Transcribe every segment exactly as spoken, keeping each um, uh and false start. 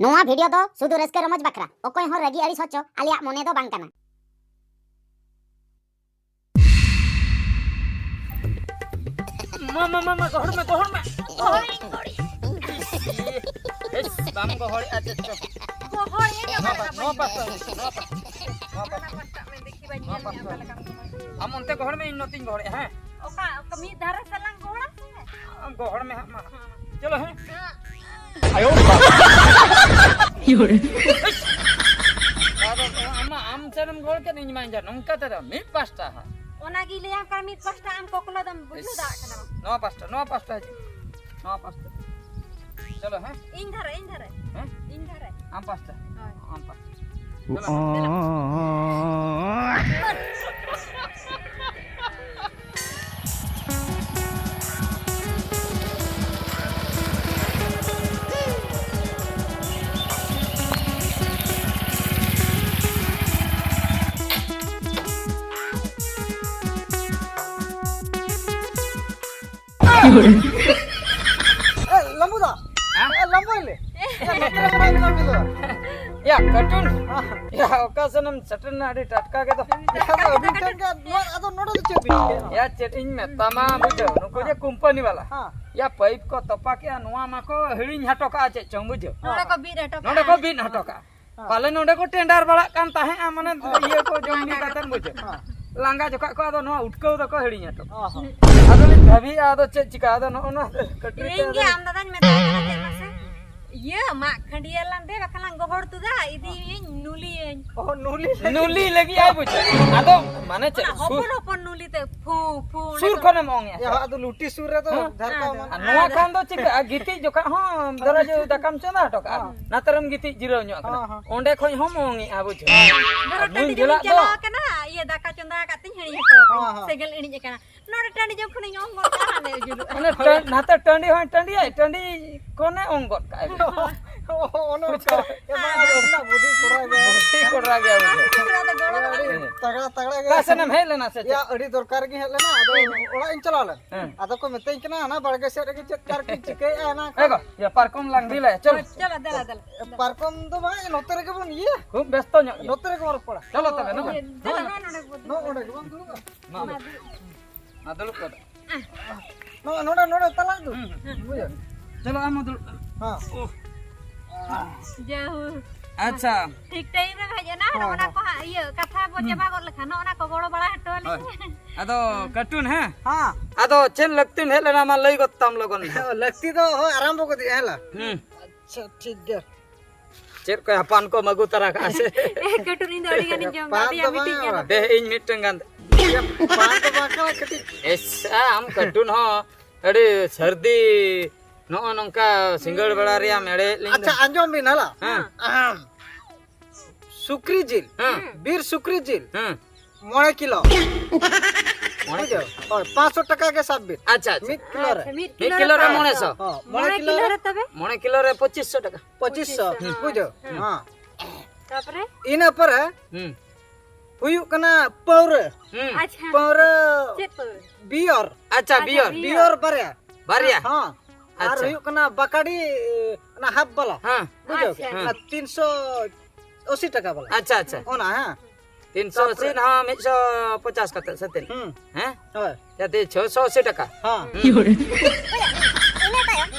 ᱱᱚᱣᱟ ᱵᱷᱤᱰᱤᱭᱳ ᱫᱚ ᱥᱩᱫᱷᱩ ᱨᱟᱹᱥᱠᱟᱹ ᱨᱚᱢᱚᱡᱽ ᱵᱟᱠᱷᱨᱟ, ᱚᱠᱚᱭ ᱦᱚᱸ ᱨᱟᱹᱜᱤ ᱟᱹᱲᱤᱥ ᱦᱚᱪᱚ ᱟᱞᱮᱭᱟᱜ ᱢᱚᱱᱮ ᱫᱚ ᱵᱟᱝ ᱠᱟᱱᱟ᱾ ᱢᱟ, ᱢᱟ, ᱢᱟ, ᱢᱟ, ᱜᱚᱦᱚᱲ ᱢᱮ, ᱜᱚᱦᱚᱲ ᱢᱮ᱾ ᱜᱚᱦᱚᱲ ᱤᱧ, ᱜᱚᱦᱚᱲ ᱤᱧ᱾ ᱤᱥ, ᱵᱟᱢ ᱜᱚᱦᱚᱲᱮᱜᱼᱟ ᱪᱮᱫ ᱪᱚ᱾ ᱜᱚᱦᱚᱲ ᱤᱧ, ᱱᱚᱣᱟ ᱯᱟ-, ᱱᱚᱣᱟ ᱯᱟᱥᱴᱟ, ᱱᱚᱣᱟ ᱯᱟᱥᱴᱟ, ᱱᱚᱣᱟ ᱯᱟᱥᱴᱟ᱾ ᱦᱟᱱᱟ ᱯᱟᱥᱴᱟ ᱢᱮ, ᱫᱮᱠᱷᱤ ᱵᱟᱹᱧ ᱱᱚᱣᱟ ᱧᱮᱞ ᱯᱟᱥᱴᱟ᱾ ᱧᱟᱢ ᱚᱠᱟ ᱞᱮᱠᱟᱢ ᱜᱚᱦᱚᱲ᱾ ᱟᱢ ᱚᱱᱛᱮ ᱜᱚᱦᱚᱲ ᱢᱮ, ᱤᱧ ᱱᱚᱛᱮᱧ ᱜᱚᱦᱚᱲᱮᱜᱼᱟ, ᱦᱮᱸ? ᱚᱠᱟ, ᱚᱠᱟ ᱢᱤᱫ ᱫᱷᱟᱨᱮ ᱥᱮᱫ ᱞᱟᱝ ᱜᱚᱦᱚᱲᱟ ᱥᱮ? ᱟᱢ ᱜᱚᱦᱚᱲ ᱢᱮ ᱦᱟᱸᱜ ᱢᱟ᱾ ᱦᱮᱸ᱾ ᱪᱚᱞᱚ, ᱦᱮᱸ᱾ ᱦᱮᱸ᱾ ᱟᱭᱳ ᱵᱟᱵᱟ᱾ ᱟᱫᱚ ᱟᱢ ᱢᱟ ᱟᱢ ᱥᱮᱱᱮᱢ ᱜᱚᱦᱚᱲ ᱠᱮᱫ, ᱤᱧ ᱢᱟ ᱤᱧ ᱱᱚᱝᱠᱟ ᱛᱮᱫᱚ ᱢᱤᱫ ᱯᱟᱥᱴᱟ ᱦᱟᱸᱜ᱾ ᱚᱱᱟᱜᱤᱧ ᱞᱟᱹᱭᱟᱢ ᱠᱟᱱᱟ, ᱢᱤᱫ ᱯᱟᱥᱴᱟ ᱟᱢ ᱠᱚᱠᱞᱚ ᱫᱚᱢ ᱵᱩᱡᱷᱟᱹᱣ ᱫᱟᱲᱮᱭᱟᱜ ᱠᱟᱱᱟ ᱵᱟᱝ? ᱱᱚᱣᱟ ᱯᱟᱥᱴᱟ, ᱱᱚᱣᱟ ᱯᱟᱥᱴᱟ ᱦᱤᱡᱩᱜ᱾ ᱱᱚᱣᱟ ᱯᱟᱥᱴᱟ᱾ ᱪᱚᱞᱚ, ᱦᱮᱸ? ᱤᱧ ᱫᱷᱟᱨᱮ, ᱤᱧ ᱫᱷᱟᱨᱮ᱾ ᱦᱮᱸ? ᱤᱧ ᱫᱷᱟᱨᱮ᱾ ᱟᱢ ᱯᱟᱥᱴᱟ᱾ ᱦᱳᱭ᱾ ᱟᱢ ᱯᱟᱥᱴᱟ᱾ ᱪᱚᱞᱚ᱾ ᱮ, ᱞᱟᱢᱵᱩ ᱫᱟ᱾ ᱦᱮᱸ? ᱮ, ᱞᱟᱢᱵᱩ ᱤᱞᱮ᱾ ᱮ, ᱱᱚᱛᱮ ᱨᱮ ᱢᱮᱱᱟᱭ ᱞᱟᱢᱵᱩ ᱫᱟ᱾ ᱭᱟ, ᱠᱟᱴᱩᱱ᱾ ᱦᱮᱸ᱾ ᱭᱟ, ᱚᱠᱟ ᱥᱮᱱᱮᱢ ᱥᱮᱴᱮᱨ ᱮᱱᱟ ᱟᱹᱰᱤ ᱴᱟᱴᱠᱟ ᱜᱮ ᱫᱚ? ᱟᱫᱚ ᱟᱹᱵᱤᱱ ᱴᱷᱮᱱ ᱜᱮ ᱱᱚᱣᱟ, ᱟᱫᱚ ᱱᱚᱰᱮ ᱫᱚ ᱪᱮᱫ ᱵᱤᱱ ᱪᱤᱠᱟᱹᱭᱟ? ᱭᱟ, ᱪᱮᱫ ᱤᱧ ᱢᱮᱛᱟᱢᱟ, ᱵᱩᱡᱷᱟᱹᱣ, ᱱᱩᱠᱩ ᱡᱮ ᱦᱮᱸ᱾ ᱠᱳᱢᱯᱟᱱᱤ ᱵᱟᱞᱟ᱾ ᱦᱮᱸ᱾ ᱭᱟ, ᱯᱟᱭᱤᱯ ᱠᱚ ᱛᱚᱯᱟ ᱠᱮᱜᱼᱟ, ᱱᱚᱣᱟ ᱢᱟᱠᱚ ᱦᱤᱲᱤᱧ ᱦᱚᱴᱚ ᱠᱟᱜᱼᱟ ᱪᱮᱫ ᱪᱚᱝ, ᱵᱩᱡᱷᱟᱹᱣ᱾ ᱱᱚᱰᱮ ᱠᱚ ᱵᱤᱫ ᱦᱚᱴᱚ ᱠᱟᱜᱼᱟ᱾ ᱱᱚᱰᱮ ᱠᱚ ᱵᱤᱫ ᱦᱚᱴᱚ ᱠᱟᱜᱼᱟ᱾ ᱦᱮᱸ᱾ ᱯᱟᱞᱮ ᱱᱚᱰᱮ ᱠᱚ ᱴᱮᱱᱰᱟᱨ ᱵᱟᱲᱟᱜ ᱠᱟᱱ ᱛᱟᱦᱮᱸᱜᱼᱟ, ᱢᱟᱱᱮ ᱦᱮᱸ᱾ ᱤᱭᱟᱹ ᱠᱚ ᱡᱚᱢ ᱧᱩ ᱠᱟᱛᱮᱫ, ᱵᱩᱡᱷᱟᱹᱣ᱾ ᱦᱮᱸ᱾ ᱞᱟᱸᱜᱟ ᱡᱚᱠᱷᱟᱜ ᱠᱚ ᱟᱫᱚ ᱱᱚᱣᱟ ᱩᱴᱠᱟᱹᱣ ᱫᱚᱠᱚ ᱦᱤᱲᱤᱧ ᱦᱚᱴᱚ ᱠᱟᱜᱼᱟ᱾ ᱚ ᱦᱚᱸ᱾ ᱟᱫᱚ ᱞᱤᱧ ᱵᱷᱟᱹᱵᱤᱭᱮᱜᱼᱟ, ᱟᱫᱚ ᱪᱮᱫ ᱪᱤᱠᱟ, ᱟᱫᱚ ᱱᱚᱜᱼᱚ ᱱᱚᱣᱟ ᱠᱟᱹᱴᱤᱡ ᱤᱧ ᱜᱮ ᱟᱫᱚ ᱟᱢ ᱫᱟᱫᱟᱧ ᱢᱮᱛᱟᱭ ᱠᱟᱱᱟ, ᱪᱮᱫ ᱢᱟᱥᱮ? ᱤᱭᱟᱹ, ᱢᱟᱜ ᱠᱷᱟᱹᱰᱭᱟᱹ ᱞᱟᱝ ᱫᱮ, ᱵᱟᱠᱷᱟᱱ ᱞᱟᱝ ᱜᱚᱦᱚᱲ ᱛᱩᱫᱟ, ᱤᱫᱤᱭᱟᱹᱧ ᱱᱩᱞᱤᱭᱟᱹᱧ᱾ ᱚ, ᱱᱩᱞᱤ ᱞᱟᱹᱜᱤᱫ᱾ ᱱᱩᱞᱤ ᱞᱟᱹᱜᱤᱫ ᱟᱭ ᱵᱩᱡᱷᱟᱹᱣ᱾ ᱟᱫᱚ ᱢᱟᱱᱮ ᱪᱮᱫ, ᱚᱱᱟ ᱥᱩᱨ ᱦᱚᱯᱚᱱ ᱦᱚᱯᱚᱱ ᱱᱩᱞᱤ ᱛᱮ ᱯᱷᱩ, ᱯᱷᱩ, ᱥᱩᱨ ᱚᱸᱰᱮ ᱠᱷᱚᱱᱮᱢ ᱚᱝ ᱮᱜᱼᱟ᱾ ᱭᱟ, ᱟᱫᱚ ᱞᱩᱴᱤ ᱥᱩᱨ ᱨᱮᱫᱚ ᱦᱮᱸ? ᱡᱷᱟᱨᱠᱟᱣ ᱟᱫᱚ᱾ ᱢᱟᱱᱮ᱾ ᱟᱨ ᱱᱚᱣᱟ ᱠᱷᱟᱱ ᱫᱚ ᱪᱤᱠᱟᱹᱜᱼᱟ? ᱜᱤᱛᱤᱡ ᱡᱚᱠᱷᱟᱜ ᱦᱚᱸ ᱫᱷᱚᱨᱚ ᱡᱮ ᱫᱟᱠᱟᱢ ᱪᱚᱸᱫᱟ ᱦᱚᱴᱚ ᱠᱟᱜᱼᱟ, ᱦᱮᱸ᱾ ᱱᱟᱛᱮᱨᱮᱢ ᱜᱤᱛᱤᱡ ᱡᱤᱨᱟᱹᱣ ᱧᱚᱜ ᱠᱟᱱᱟ᱾ ᱦᱮᱸ, ᱦᱮᱸ᱾ ᱚᱸᱰᱮ ᱠᱷᱚᱱ ᱦᱚᱸᱢ ᱚᱝ ᱮᱜᱼᱟ, ᱵᱩᱡᱷᱟᱹᱣ᱾ ᱫᱷᱚᱨᱚ ᱟᱨ ᱴᱟᱺᱰᱤ ᱱᱩᱭ ᱨᱤᱧ ᱡᱚᱞᱟᱜ ᱫᱚ ᱪᱟᱞᱟᱣ ᱠᱟᱱᱟ, ᱤᱭᱟᱹ, ᱫᱟᱠᱟ ᱪᱚᱸᱫᱟ ᱟᱠᱟᱫ ᱛᱤᱧ ᱦᱤᱲᱤᱧ ᱦᱚᱴᱚ ᱠᱟᱜ, ᱦᱮᱸ, ᱦᱮᱸ᱾ ᱥᱮᱸᱜᱮᱞ ᱤᱬᱤᱡ ᱟᱠᱟᱱᱟ᱾ ᱱᱚᱰᱮ ᱴᱟᱺᱰᱤ ᱡᱚᱝ ᱠᱷᱚᱱᱤᱧ ᱚᱝ ᱜᱚᱫ ᱠᱟᱜᱼᱟ, ᱦᱟᱱᱮ ᱩᱡᱩᱞᱚᱜᱼᱟ᱾ ᱚᱱᱮ ᱴᱟᱺ-, ᱱᱟᱛᱮ ᱴᱟᱺᱰᱤ ᱦᱚᱸᱭ ᱴᱟᱺᱰᱤᱭᱟᱭ, ᱴᱟᱺᱰᱤ ᱠᱚᱱᱮ ᱚᱝ ᱜᱚᱫ ᱠᱟᱜᱼᱟᱭ᱾ ᱚᱱᱮ ᱚᱱᱠᱟ᱾ ᱮ ᱵᱟᱝ, ᱟᱹᱰᱤ ᱨᱮᱱᱟᱜ ᱵᱩᱫᱷᱤ ᱠᱚᱲᱟ ᱜᱮ᱾ ᱵᱩᱫᱷᱤ ᱠᱚᱲᱟ ᱜᱮ ᱟᱵᱚ ᱫᱚ᱾ ᱛᱟᱜᱲᱟ, ᱛᱟᱜᱲᱟ ᱜᱮ᱾ ᱚᱠᱟ ᱥᱮᱱ ᱮᱢ ᱦᱮᱡ ᱞᱮᱱᱟ ᱥᱮ ᱪᱮᱫ? ᱭᱟ, ᱟᱹᱰᱤ ᱫᱚᱨᱠᱟᱨ ᱜᱮ ᱦᱮᱡ ᱞᱮᱱᱟ, ᱟᱫᱚ ᱚᱲᱟᱜ ᱤᱧ ᱪᱟᱞᱟᱣ ᱞᱮᱱ᱾ ᱦᱮᱸ᱾ ᱟᱫᱚ ᱠᱚ ᱢᱤᱛᱟᱹᱧ ᱠᱟᱱᱟ, ᱦᱟᱱᱟ ᱵᱟᱲᱜᱮ ᱥᱮᱫ ᱨᱮᱜᱮ ᱪᱮᱫ ᱪᱟᱨ ᱠᱚ ᱪᱤᱠᱟᱹᱭᱮᱫᱼᱟ, ᱦᱟᱱᱟ ᱠᱚ᱾ ᱮ ᱜᱚ, ᱭᱟ, ᱯᱟᱨᱠᱚᱢ ᱞᱟᱝ ᱰᱷᱤᱞᱟᱭᱟ, ᱪᱚᱞᱚ᱾ ᱪᱚᱞᱚ, ᱫᱮᱞᱟ, ᱫᱮᱞᱟ᱾ ᱯᱟᱨᱠᱚᱢ ᱫᱚ ᱵᱟᱝ, ᱱᱚᱛᱮ ᱨᱮᱜᱮ ᱵᱚᱱ ᱤᱭᱟᱹᱭᱟ᱾ ᱠᱷᱩᱵ ᱵᱮᱥᱛᱚ ᱧᱚᱜ ᱜᱮᱭᱟ᱾ ᱱᱚᱛᱮ ᱨᱮᱜᱮ ᱵᱚᱱ ᱨᱚᱯᱚᱲᱟ᱾ ᱪᱚᱞᱚ ᱛᱚᱵᱮ, ᱱᱚᱜᱼᱚᱭ᱾ ᱫᱮᱞᱟ, ᱱᱚᱜᱼᱚᱭ ᱱᱚᱰᱮ ᱵᱚᱱ ᱱᱚᱜᱼᱚᱭ ᱱᱚᱰᱮ ᱜᱮᱵᱚᱱ ᱫᱩᱲᱩᱵᱼᱟ᱾ ᱢᱟ᱾ ᱢᱟ, ᱫᱩᱲᱩᱵ ᱠᱚᱜ᱾ ᱱᱚᱣᱟ ᱱᱚᱰᱮ, ᱱᱚᱰᱮ ᱛᱟᱞᱟ ᱫᱩᱲᱩᱵ᱾ ᱦᱩᱸ, ᱦᱩᱸ᱾ ᱵᱩᱡᱷᱟᱹᱣ? ᱪᱚᱞᱚ, ᱟᱢ ᱦᱚᱸ ᱫᱩᱲᱩᱵ᱾ ᱦᱮᱸ᱾ ᱡᱟᱦᱳ᱾ ᱟᱪᱪᱷᱟ᱾ ᱴᱷᱤᱠ ᱴᱟᱭᱤᱢ ᱨᱮᱢ ᱦᱮᱡ ᱮᱱᱟ, ᱦᱮᱸ, ᱚᱱᱟ ᱦᱮᱸ᱾ ᱠᱚ ᱦᱟᱸᱜ, ᱤᱭᱟᱹ, ᱠᱟᱛᱷᱟ ᱵᱚ ᱦᱩᱸ᱾ ᱪᱟᱵᱟ ᱜᱚᱫ ᱞᱮᱠᱷᱟᱱ, ᱱᱚᱜᱼᱚ ᱱᱟ ᱠᱚ ᱜᱚᱲᱚ ᱵᱟᱲᱟ ᱦᱚᱴᱚ ᱦᱳᱭ᱾ ᱟᱹᱞᱤᱧ ᱢᱮ᱾ ᱟᱫᱚ ᱠᱟᱹᱴᱩᱱ, ᱦᱮᱸ? ᱦᱮᱸ᱾ ᱟᱫᱚ ᱪᱮᱫ ᱞᱟᱹᱠᱛᱤᱢ ᱦᱮᱡ ᱞᱮᱱᱟ, ᱢᱟ ᱞᱟᱹᱭ ᱜᱚᱫ ᱛᱟᱢ ᱞᱚᱜᱚᱱ ᱫᱷᱟᱨᱟ᱾ ᱞᱟᱹᱠᱛᱤ ᱫᱚ, ᱦᱳᱭ, ᱟᱨᱟᱢᱵᱚ ᱜᱚᱫᱮᱜᱼᱟ, ᱦᱮᱸ ᱞᱟ? ᱦᱩᱸ᱾ ᱟᱪᱪᱷᱟ, ᱴᱷᱤᱠ ᱜᱮᱭᱟ᱾ ᱪᱮᱫ ᱠᱚ ᱦᱟᱯᱟᱱ ᱠᱚᱢ ᱟᱹᱜᱩ ᱛᱟᱨᱟ ᱠᱟᱜᱼᱟ ᱥᱮ? ᱠᱟᱹᱴᱩᱱ, ᱤᱧ ᱫᱚ ᱟᱹᱰᱤ ᱜᱟᱱᱤᱧ ᱡᱚᱢ ᱠᱟᱜᱼᱟ᱾ ᱯᱟᱱ ᱫᱮᱭᱟ, ᱫᱚ ᱢᱤᱫᱴᱤᱡ ᱵᱟᱝ ᱜᱟᱱ᱾ ᱵᱟᱲᱟ᱾ ᱫᱮ, ᱤᱧ ᱢᱤᱫᱴᱟᱝ ᱜᱟᱱ᱾ ᱯᱟᱱ ᱫᱚ ᱵᱟᱝ ᱠᱟᱱᱟ, ᱠᱟᱹᱴᱤᱡ᱾ ᱮᱥ, ᱟᱢ ᱠᱟᱹᱴᱩᱱ ᱦᱚᱸ ᱟᱹᱰᱤ ᱥᱟᱹᱨᱫᱤ, ᱱᱚᱜᱼᱚ ᱱᱚᱝᱠᱟ ᱥᱤᱸᱜᱟᱹᱲ ᱵᱮᱲᱟ ᱨᱮᱭᱟᱢ ᱮᱲᱮᱭᱮᱫ ᱞᱤᱧ ᱫᱚ᱾ ᱟᱪᱪᱷᱟ, ᱟᱸᱡᱚᱢ ᱵᱤᱱ, ᱦᱮᱞᱟ᱾ ᱦᱮᱸ᱾ ᱟᱦᱟᱢ᱾ ᱥᱩᱠᱨᱤ ᱡᱤᱞ, ᱦᱮᱸ᱾ ᱵᱤᱨ ᱥᱩᱠᱨᱤ ᱡᱤᱞ, ᱦᱮᱸ᱾ ᱢᱚᱬᱮ ᱠᱤᱞᱳ᱾ ᱢᱚᱬᱮ ᱵᱩᱡᱷᱟᱹᱣ? ᱠᱤᱞᱳ᱾ ᱦᱳᱭ, ᱯᱟᱸᱪᱥᱚ ᱴᱟᱠᱟ ᱜᱮ ᱥᱟᱵ ᱵᱤᱱ᱾ ᱟᱪᱪᱷᱟ, ᱟᱪᱪᱷᱟ᱾ ᱢᱤᱫ ᱠᱤᱞᱳ ᱨᱮ᱾ ᱟᱪᱪᱷᱟ, ᱢᱤᱫ ᱢᱤᱫ ᱠᱤᱞᱳ ᱨᱮ ᱯᱟᱸᱪᱥᱚ᱾ ᱢᱚᱬᱮ ᱥᱚ᱾ ᱦᱚᱸ, ᱢᱚᱬᱮ ᱢᱚᱬᱮ ᱠᱤᱞᱳ ᱠᱤᱞᱳ ᱨᱮ? ᱨᱮ ᱛᱚᱵᱮ? ᱢᱚᱬᱮ ᱠᱤᱞᱳ ᱨᱮ ᱯᱚᱸᱪᱤᱥ ᱥᱚ ᱴᱟᱠᱟ᱾ ᱯᱚᱸᱪᱤᱥ ᱥᱚ, ᱯᱚᱸᱪᱤᱥ ᱥᱚ, ᱦᱮᱸ᱾ ᱵᱩᱡᱷᱟᱹᱣ? ᱦᱮᱸ᱾ ᱦᱚᱸ᱾ ᱛᱟᱯᱚᱨᱮ? ᱤᱱᱟᱹ ᱯᱚᱨᱮ ᱦᱩᱸ᱾ ᱦᱩᱭᱩᱜ ᱠᱟᱱᱟ ᱯᱟᱹᱣᱨᱟᱹ᱾ ᱦᱩᱸ᱾ ᱟᱪᱪᱷᱟ᱾ ᱯᱟᱹᱣᱨᱟᱹ᱾ ᱪᱮᱫ ᱯᱟᱹᱣᱨᱟᱹ? ᱵᱤᱭᱚᱨ᱾ ᱟᱪᱪᱷᱟ, ᱟᱪᱪᱷᱟ, ᱵᱤᱭᱚᱨ᱾ ᱵᱤᱭᱚᱨ᱾ ᱵᱤᱭᱚᱨ ᱵᱟᱨᱭᱟ᱾ ᱵᱟᱨᱭᱟ? ᱦᱚᱸ᱾ ᱟᱨ ᱟᱪᱪᱷᱟ᱾ ᱦᱩᱭᱩᱜ ᱠᱟᱱᱟ ᱵᱟᱠᱟᱰᱤ, ᱚᱱᱟ ᱦᱟᱯ ᱵᱟᱞᱟ᱾ ᱦᱮᱸ᱾ ᱵᱩᱡᱷᱟᱹᱣ? ᱟᱪᱪᱷᱟ᱾ ᱦᱮᱸ᱾ ᱚᱱᱟ ᱛᱤᱱᱥᱚ ᱟᱥᱤ ᱴᱟᱠᱟ ᱵᱟᱞᱟ᱾ ᱟᱪᱪᱷᱟ, ᱟᱪᱪᱷᱟ᱾ ᱚᱱᱟ, ᱦᱮᱸ᱾ ᱛᱤᱱᱥᱚ ᱟᱥᱤ ᱛᱟᱯᱚᱨᱮ ᱨᱮᱦᱚᱸ ᱢᱤᱫᱥᱚ ᱯᱚᱪᱟᱥ ᱠᱟᱛᱮ ᱥᱮ ᱛᱤᱱᱟᱹᱜ? ᱦᱩᱸ᱾ ᱦᱮᱸ? ᱦᱳᱭ᱾ ᱡᱟᱛᱮ ᱪᱷᱚᱥᱚ ᱟᱥᱤ ᱴᱟᱠᱟ᱾ ᱦᱮᱸ᱾ ᱦᱩᱸ᱾ ᱤᱱᱟᱹ ᱛᱟᱭᱚᱢ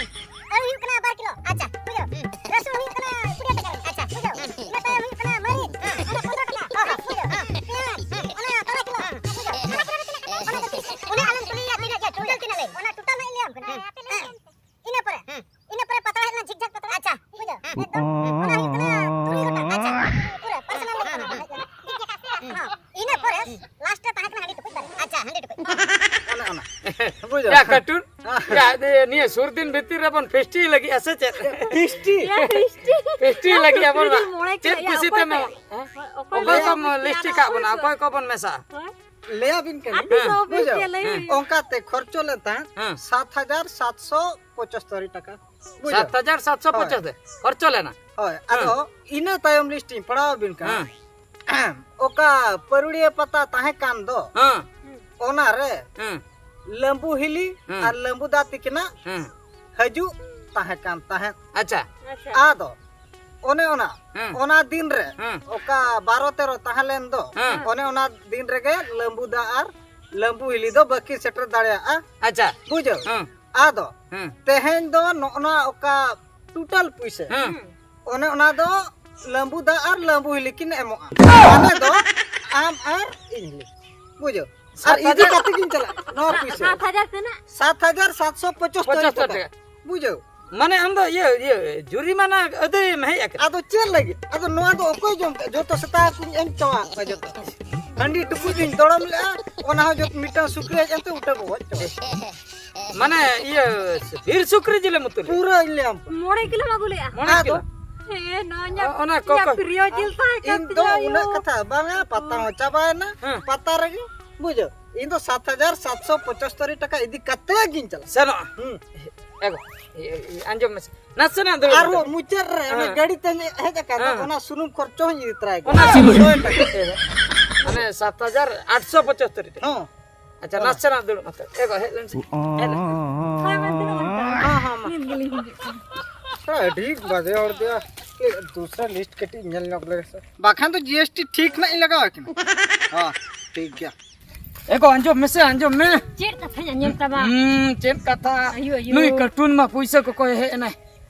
ᱟᱹᱞᱩ ᱦᱩᱭᱩᱜ ᱠᱟᱱᱟ ᱵᱟᱨ ᱠᱤᱞᱳ᱾ ᱟᱪᱪᱷᱟ, ᱵᱩᱡᱷᱟᱹᱣ? ᱨᱟᱹᱥᱩᱱ ᱦᱩᱭᱩᱜ ᱠᱟᱱᱟ ᱠᱩᱲᱤ ᱴᱟᱠᱟ᱾ ᱟᱪᱪᱷᱟ, ᱵᱩᱡᱷᱟᱹᱣ? ᱤᱱᱟᱹ ᱛᱟᱭᱚᱢ ᱦᱩᱭᱩᱜ ᱠᱟᱱᱟ ᱢᱟᱹᱨᱤᱪ᱾ ᱦᱮᱸ, ᱚᱱᱟ ᱯᱚᱱᱨᱚ ᱴᱟᱠᱟ᱾ ᱦᱚᱸ, ᱦᱚᱸ, ᱵᱩᱡᱷᱟᱹᱣ? ᱦᱮᱸ, ᱯᱮᱸᱭᱟᱡᱽ᱾ ᱦᱮᱸ, ᱚᱱᱟ ᱛᱟᱞᱟ ᱠᱤᱞᱳ᱾ ᱦᱮᱸ, ᱵᱩᱡᱷᱟᱹᱣ? ᱚᱱᱟ ᱯᱚᱱᱨᱚ ᱴᱟᱠᱟ᱾ ᱚᱱᱟ ᱫᱚ ᱛᱤᱨᱤᱥ᱾ ᱚᱱᱟ ᱟᱞᱚᱢ ᱠᱩᱞᱤᱭᱟ, ᱛᱤᱱᱟᱹᱜ ᱡᱮ total ᱛᱤᱱᱟᱹᱜ ᱞᱟᱹᱭ? ᱚᱱᱟ total ᱢᱟ ᱤᱧ ᱞᱟᱹᱭᱟᱢ ᱠᱟᱱᱟ᱾ ᱦᱮᱸ, ᱦᱮᱸ᱾ ᱤᱱᱟᱹ ᱯᱚᱨᱮ, ᱦᱩᱸ᱾ ᱤᱱᱟᱹ ᱯᱚᱨᱮ ᱯᱟᱛᱲᱟ ᱦᱮᱡ ᱞᱮᱱᱟ ᱡᱷᱤᱠ ᱡᱷᱟᱠ ᱯᱟᱛᱲᱟ᱾ ᱟᱪᱪᱷᱟ, ᱵᱩᱡᱷᱟᱹᱣ? ᱦᱮᱸ, ᱮᱠᱫᱚᱢ᱾ ᱚᱱᱟ ᱦᱩᱭᱩᱜ ᱠᱟᱱᱟ ᱛᱩᱨᱩᱭ ᱜᱚᱴᱟᱝ᱾ ᱟᱪᱪᱷᱟ, ᱯᱩᱨᱟᱹ personal ᱦᱩᱭᱩᱜ ᱠᱟᱱᱟ᱾ ᱦᱮᱸ᱾ ᱤᱱᱟᱹ ᱯᱚᱨᱮ last ᱨᱮ ᱛᱟᱦᱮᱸ ᱠᱟᱱᱟ ᱦᱟᱺᱰᱤ ᱴᱩᱠᱩᱡ ᱵᱟᱨᱭᱟ᱾ ᱟᱪᱪᱷᱟ, ᱦᱟᱺᱰᱤ ᱴᱩᱠᱩᱡ᱾ ᱚᱱᱮ ᱚᱱᱟ᱾ ᱵᱩᱡᱷᱟᱹᱣ? ᱭᱟ, ᱠᱟᱹᱴᱩᱱ᱾ ᱦᱮᱸ᱾ ᱭᱟ, ᱫᱮ, ᱱᱤᱭᱟᱹ ᱥᱩᱨ ᱫᱤᱱ ᱵᱷᱤᱛᱤᱨ ᱨᱮᱵᱚᱱ ᱯᱷᱮᱥᱴᱤ ᱞᱟᱹᱜᱤᱫ, ᱥᱮ ᱪᱮᱫ? ᱯᱷᱮᱥᱴᱤ? ᱭᱟ, ᱯᱷᱮᱥᱴᱤ᱾ ᱯᱷᱮᱥᱴᱤ ᱞᱟᱹᱜᱤᱫ ᱟᱵᱚᱱ ᱥᱩᱨ ᱫᱤᱱ ᱢᱚᱬᱮ ᱪᱮᱫ ᱠᱤᱞᱳ, ᱭᱟ, ᱠᱩᱥᱤ ᱚᱠᱚᱭ ᱛᱮᱢ ᱠᱚ? ᱮᱢᱟ? ᱦᱮᱸ? ᱚᱠᱚᱭ ᱚᱠᱚᱭ ᱠᱚ ᱠᱚᱢ ᱞᱤᱥᱴ ᱠᱟᱜ ᱵᱚᱱᱟ? ᱚᱠᱚᱭ ᱠᱚᱵᱚᱱ ᱢᱮᱥᱟᱜᱼᱟ? ᱦᱮᱸ? ᱞᱟᱹᱭᱟᱵᱤᱱ ᱠᱟᱹᱱᱟᱹᱧ᱾ ᱟᱹᱰᱤ ᱦᱮᱸ᱾ ᱥᱚᱦᱚᱡ ᱵᱩᱡᱷᱟᱹᱣ? ᱜᱮ ᱞᱟᱹᱭ ᱦᱮᱸ᱾ ᱦᱩᱭᱩᱜᱼᱟ᱾ ᱚᱱᱠᱟᱛᱮ ᱠᱷᱚᱨᱪᱚ ᱞᱮᱱ ᱛᱟᱦᱮᱸᱫ ᱦᱮᱸ᱾ ᱥᱟᱛ ᱦᱟᱡᱟᱨ ᱥᱟᱛᱥᱚ ᱯᱚᱸᱪᱟᱛᱛᱳᱨ ᱴᱟᱠᱟ᱾ ᱵᱩᱡᱷᱟᱹᱣ? ᱥᱟᱛ ᱦᱟᱡᱟᱨ ᱥᱟᱛᱥᱚ ᱯᱚᱧᱪᱟᱥ ᱦᱳᱭ᱾ ᱫᱮ ᱠᱷᱚᱨᱪᱚ ᱞᱮᱱᱟ᱾ ᱦᱳᱭ, ᱟᱫᱚ ᱦᱮᱸ᱾ ᱤᱱᱟᱹ ᱛᱟᱭᱚᱢ ᱞᱤᱥᱴ ᱤᱧ ᱯᱟᱲᱦᱟᱣ ᱟᱹᱵᱤᱱ ᱠᱟᱱᱟ᱾ ᱦᱮᱸ᱾ ᱚᱠᱟ ᱯᱟᱹᱨᱩᱲᱤᱭᱟᱹ ᱯᱟᱛᱟ ᱛᱟᱦᱮᱸ ᱠᱟᱱ ᱫᱚ, ᱦᱮᱸ᱾ ᱚᱱᱟᱨᱮ ᱦᱮᱸ᱾ ᱞᱟᱹᱢᱵᱩ ᱦᱤᱞᱤ ᱦᱮᱸ᱾ ᱟᱨ ᱞᱟᱹᱢᱵᱩ ᱫᱟ ᱛᱤᱠᱤᱱᱟᱜ ᱦᱮᱸ᱾ ᱦᱤᱡᱩᱜ ᱛᱟᱦᱮᱸ ᱠᱟᱱ ᱛᱟᱦᱮᱸᱫ᱾ ᱟᱪᱪᱷᱟ᱾ ᱟᱪᱪᱷᱟ᱾ ᱟᱫᱚ ᱚᱱᱮ ᱚᱱᱟ, ᱦᱮᱸ᱾ ᱚᱱᱟ ᱫᱤᱱ ᱨᱮ ᱦᱮᱸ᱾ ᱚᱠᱟ ᱵᱟᱨᱚ ᱛᱮᱨᱚ ᱛᱟᱦᱮᱸ ᱞᱮᱱ ᱫᱚ, ᱦᱮᱸ᱾ ᱚᱱᱮ ᱚᱱᱟ ᱫᱤᱱ ᱨᱮᱜᱮ ᱞᱟᱹᱢᱵᱩ ᱫᱟ ᱟᱨ ᱞᱟᱹᱢᱵᱩ ᱦᱤᱞᱤ ᱫᱚ ᱵᱟᱹᱠᱤᱱ ᱥᱮᱴᱮᱨ ᱫᱟᱲᱮᱭᱟᱜᱼᱟ᱾ ᱟᱪᱪᱷᱟ᱾ ᱵᱩᱡᱷᱟᱹᱣ? ᱦᱮᱸ᱾ ᱟᱫᱚ ᱦᱮᱸ᱾ ᱛᱮᱦᱮᱧ ᱫᱚ ᱱᱚᱜᱼᱚ ᱱᱚᱣᱟ ᱚᱠᱟ ᱴᱳᱴᱟᱞ ᱯᱩᱭᱥᱟᱹ, ᱦᱮᱸ᱾ ᱚᱱᱮ ᱚᱱᱟ ᱫᱚ ᱞᱟᱹᱢᱵᱩ ᱫᱟ ᱟᱨ ᱞᱟᱹᱢᱵᱩ ᱦᱤᱞᱤ ᱠᱤᱱ ᱮᱢᱚᱜᱼᱟ᱾ ᱢᱟᱱᱮ ᱫᱚ ᱟᱢ ᱟᱨ ᱤᱧ ᱦᱤᱞᱤ᱾ ᱵᱩᱡᱷᱟᱹᱣ? ᱟᱨ ᱥᱟᱛ ᱤᱫᱤ ᱦᱟᱡᱟᱨ ᱠᱟᱛᱮ ᱜᱤᱧ ᱪᱟᱞᱟᱜᱼᱟ ᱱᱚᱣᱟ ᱯᱩᱭᱥᱟᱹ᱾ ᱥᱟᱛ ᱦᱟᱡᱟᱨ ᱛᱤᱱᱟᱹᱜ? ᱥᱟᱛ ᱦᱟᱡᱟᱨ ᱥᱟᱛᱥᱚ ᱯᱚᱸᱪᱟᱛᱛᱳᱨ ᱯᱚᱸᱪᱟᱛᱛᱳᱨ ᱴᱟᱠᱟ᱾ ᱴᱟᱠᱟ᱾ ᱵᱩᱡᱷᱟᱹᱣ? ᱢᱟᱱᱮ ᱟᱢ ᱫᱚ ᱤᱭᱟᱹ, ᱤᱭᱟᱹ, ᱡᱩᱨᱤᱢᱟᱱᱟ ᱟᱹᱫᱟᱹᱭ ᱮᱢ ᱦᱮᱡ ᱟᱠᱟᱱᱟ? ᱟᱫᱚ ᱪᱮᱫ ᱞᱟᱹᱜᱤᱫ? ᱟᱫᱚ ᱱᱚᱣᱟ ᱫᱚ ᱚᱠᱚᱭ ᱡᱚᱢ ᱠᱮᱫ? ᱡᱚᱛᱚ ᱥᱮᱛᱟ ᱠᱚᱧ ᱮᱢ ᱪᱟᱵᱟ ᱠᱚᱣᱟ ᱡᱚᱛᱚ᱾ ᱦᱟᱺᱰᱤ ᱴᱩᱠᱩᱡ ᱤᱧ ᱫᱚᱲᱚᱢ ᱞᱮᱜᱼᱟ, ᱚᱱᱟ ᱦᱚᱸ ᱡᱚᱛᱚ ᱢᱤᱫᱴᱟᱝ ᱥᱩᱠᱨᱤ ᱦᱮᱡ ᱮᱱᱛᱮ ᱩᱴᱟᱹ ᱠᱚ ᱜᱚᱡ ᱪᱟᱵᱟ᱾ ᱢᱟᱱᱮ ᱤᱭᱟᱹ, ᱵᱤᱨ ᱥᱩᱠᱨᱤ ᱡᱤᱞᱮᱢ ᱩᱛᱩ ᱞᱮᱫᱟ? ᱯᱩᱨᱟᱹᱧ ᱞᱟᱹᱭᱟᱢ ᱠᱟᱱᱟ᱾ ᱢᱚᱬᱮ ᱠᱤᱞᱳ ᱟᱹᱜᱩ ᱞᱮᱜᱼᱟ᱾ ᱢᱚᱬᱮ ᱟᱫᱚ ᱠᱤᱞᱳ? ᱦᱮᱸ, ᱱᱚᱣᱟ ᱤᱧᱟᱹᱜ, ᱚ-, ᱚᱱᱟ ᱤᱧᱟᱹᱜ ᱠᱚᱠᱚ ᱯᱨᱤᱭᱚ ᱡᱤᱞ ᱛᱟᱦᱮᱸ ᱠᱟᱱ ᱤᱧ ᱫᱚ ᱛᱤᱧᱟ, ᱩᱱᱟᱹᱜ ᱟᱭᱳ᱾ ᱠᱟᱛᱷᱟ ᱵᱟᱝᱟ, ᱯᱟᱛᱟ ᱦᱚᱸ ᱪᱟᱵᱟᱭᱮᱱᱟ, ᱦᱮᱸ᱾ ᱯᱟᱛᱟ ᱨᱮᱜᱮ, ᱵᱩᱡᱷᱟᱹᱣ? ᱤᱧ ᱫᱚ ᱥᱟᱛ ᱦᱟᱡᱟᱨ ᱥᱟᱛᱥᱚ ᱯᱚᱸᱪᱟᱛᱛᱳᱨ ᱴᱟᱠᱟ ᱤᱫᱤ ᱠᱟᱛᱮ ᱜᱤᱧ ᱪᱟᱞᱟᱜᱼᱟ᱾ ᱥᱮᱱᱚᱜᱼᱟ᱾ ᱦᱩᱸ᱾ ᱮ ᱜᱚ, ᱮ, ᱮ, ᱟᱸᱡᱚᱢ ᱢᱮᱥᱮ᱾ ᱱᱟᱥᱮᱱᱟᱜ ᱫᱩᱲᱩᱵ ᱟᱨᱦᱚᱸ ᱢᱮᱥᱮ᱾ ᱢᱩᱪᱟᱹᱫ ᱨᱮ ᱚᱱᱟ ᱦᱮᱸ᱾ ᱜᱟᱹᱰᱤ ᱛᱮ ᱦᱮᱡ ᱟᱠᱟᱱ ᱫᱚ, ᱦᱮᱸ᱾ ᱚᱱᱟ ᱥᱩᱱᱩᱢ ᱠᱷᱚᱨᱪᱟ ᱦᱚᱸᱧ ᱤᱫᱤ ᱛᱚᱨᱟᱭ ᱜᱮᱭᱟ᱾ ᱚᱱᱟ ᱥᱩᱱᱩᱢ ᱥᱚᱭ ᱴᱟᱠᱟ᱾ ᱢᱟᱱᱮ ᱥᱟᱛ ᱦᱟᱡᱟᱨ ᱟᱴᱥᱚ ᱯᱚᱸᱪᱟᱛᱛᱳᱨ ᱴᱟᱠᱟ᱾ ᱦᱚᱸ᱾ ᱟᱪᱪᱷᱟ, ᱦᱚᱸ᱾ ᱱᱟᱥᱮᱱᱟᱜ ᱫᱩᱲᱩᱵ ᱢᱮᱥᱮ᱾ ᱮ ᱜᱚ, ᱦᱮᱡ ᱞᱮᱱ ᱥᱮ᱾ ᱦᱮᱡ ᱞᱮᱱ ᱥᱮ᱾ ᱦᱳᱭ, ᱢᱟ ᱫᱩᱲᱩᱵ ᱢᱮ᱾ ᱦᱚᱸ, ᱦᱚᱸ, ᱢᱟ᱾ ᱱᱤᱛ ᱜᱮᱞᱤᱧ ᱦᱤᱡᱩᱜ ᱠᱟᱱᱟ᱾ ᱟᱹᱰᱤ ᱵᱟᱡᱮ ᱦᱚᱲ ᱫᱚᱭᱟ᱾ ᱮ, ᱫᱩᱥᱨᱟ ᱞᱤᱥᱴ ᱠᱟᱹᱴᱤᱡ ᱧᱮᱞ ᱧᱚᱜ ᱞᱮᱜᱮ ᱥᱮ᱾ ᱵᱟᱠᱷᱟᱱ ᱫᱚ ᱡᱤ ᱮᱥ ᱴᱤ ᱴᱷᱤᱠ ᱱᱟᱜ ᱤᱧ ᱞᱟᱜᱟᱣ ᱠᱤᱱᱟ᱾ ᱦᱚᱸ, ᱴᱷᱤᱠ ᱜᱮᱭᱟ᱾ ᱮ ᱜᱚ, ᱟᱸᱡᱚᱢ ᱢᱮᱥᱮ, ᱟᱸᱡᱚᱢ ᱢᱮ᱾ ᱪᱮᱫ ᱠᱟᱛᱷᱟᱧ ᱟᱸᱡᱚᱢ ᱛᱟᱢᱟ? ᱦᱩᱸ, ᱪᱮᱫ ᱠᱟᱛᱷᱟ? ᱟᱭᱳ, ᱟᱭᱳ᱾ ᱱᱩᱭ ᱠᱟᱨᱴᱩᱱ ᱢᱟ ᱯᱩᱭᱥᱟᱹ ᱠᱚᱠᱚᱭ ᱦᱮᱡ ᱮᱱᱟᱭ᱾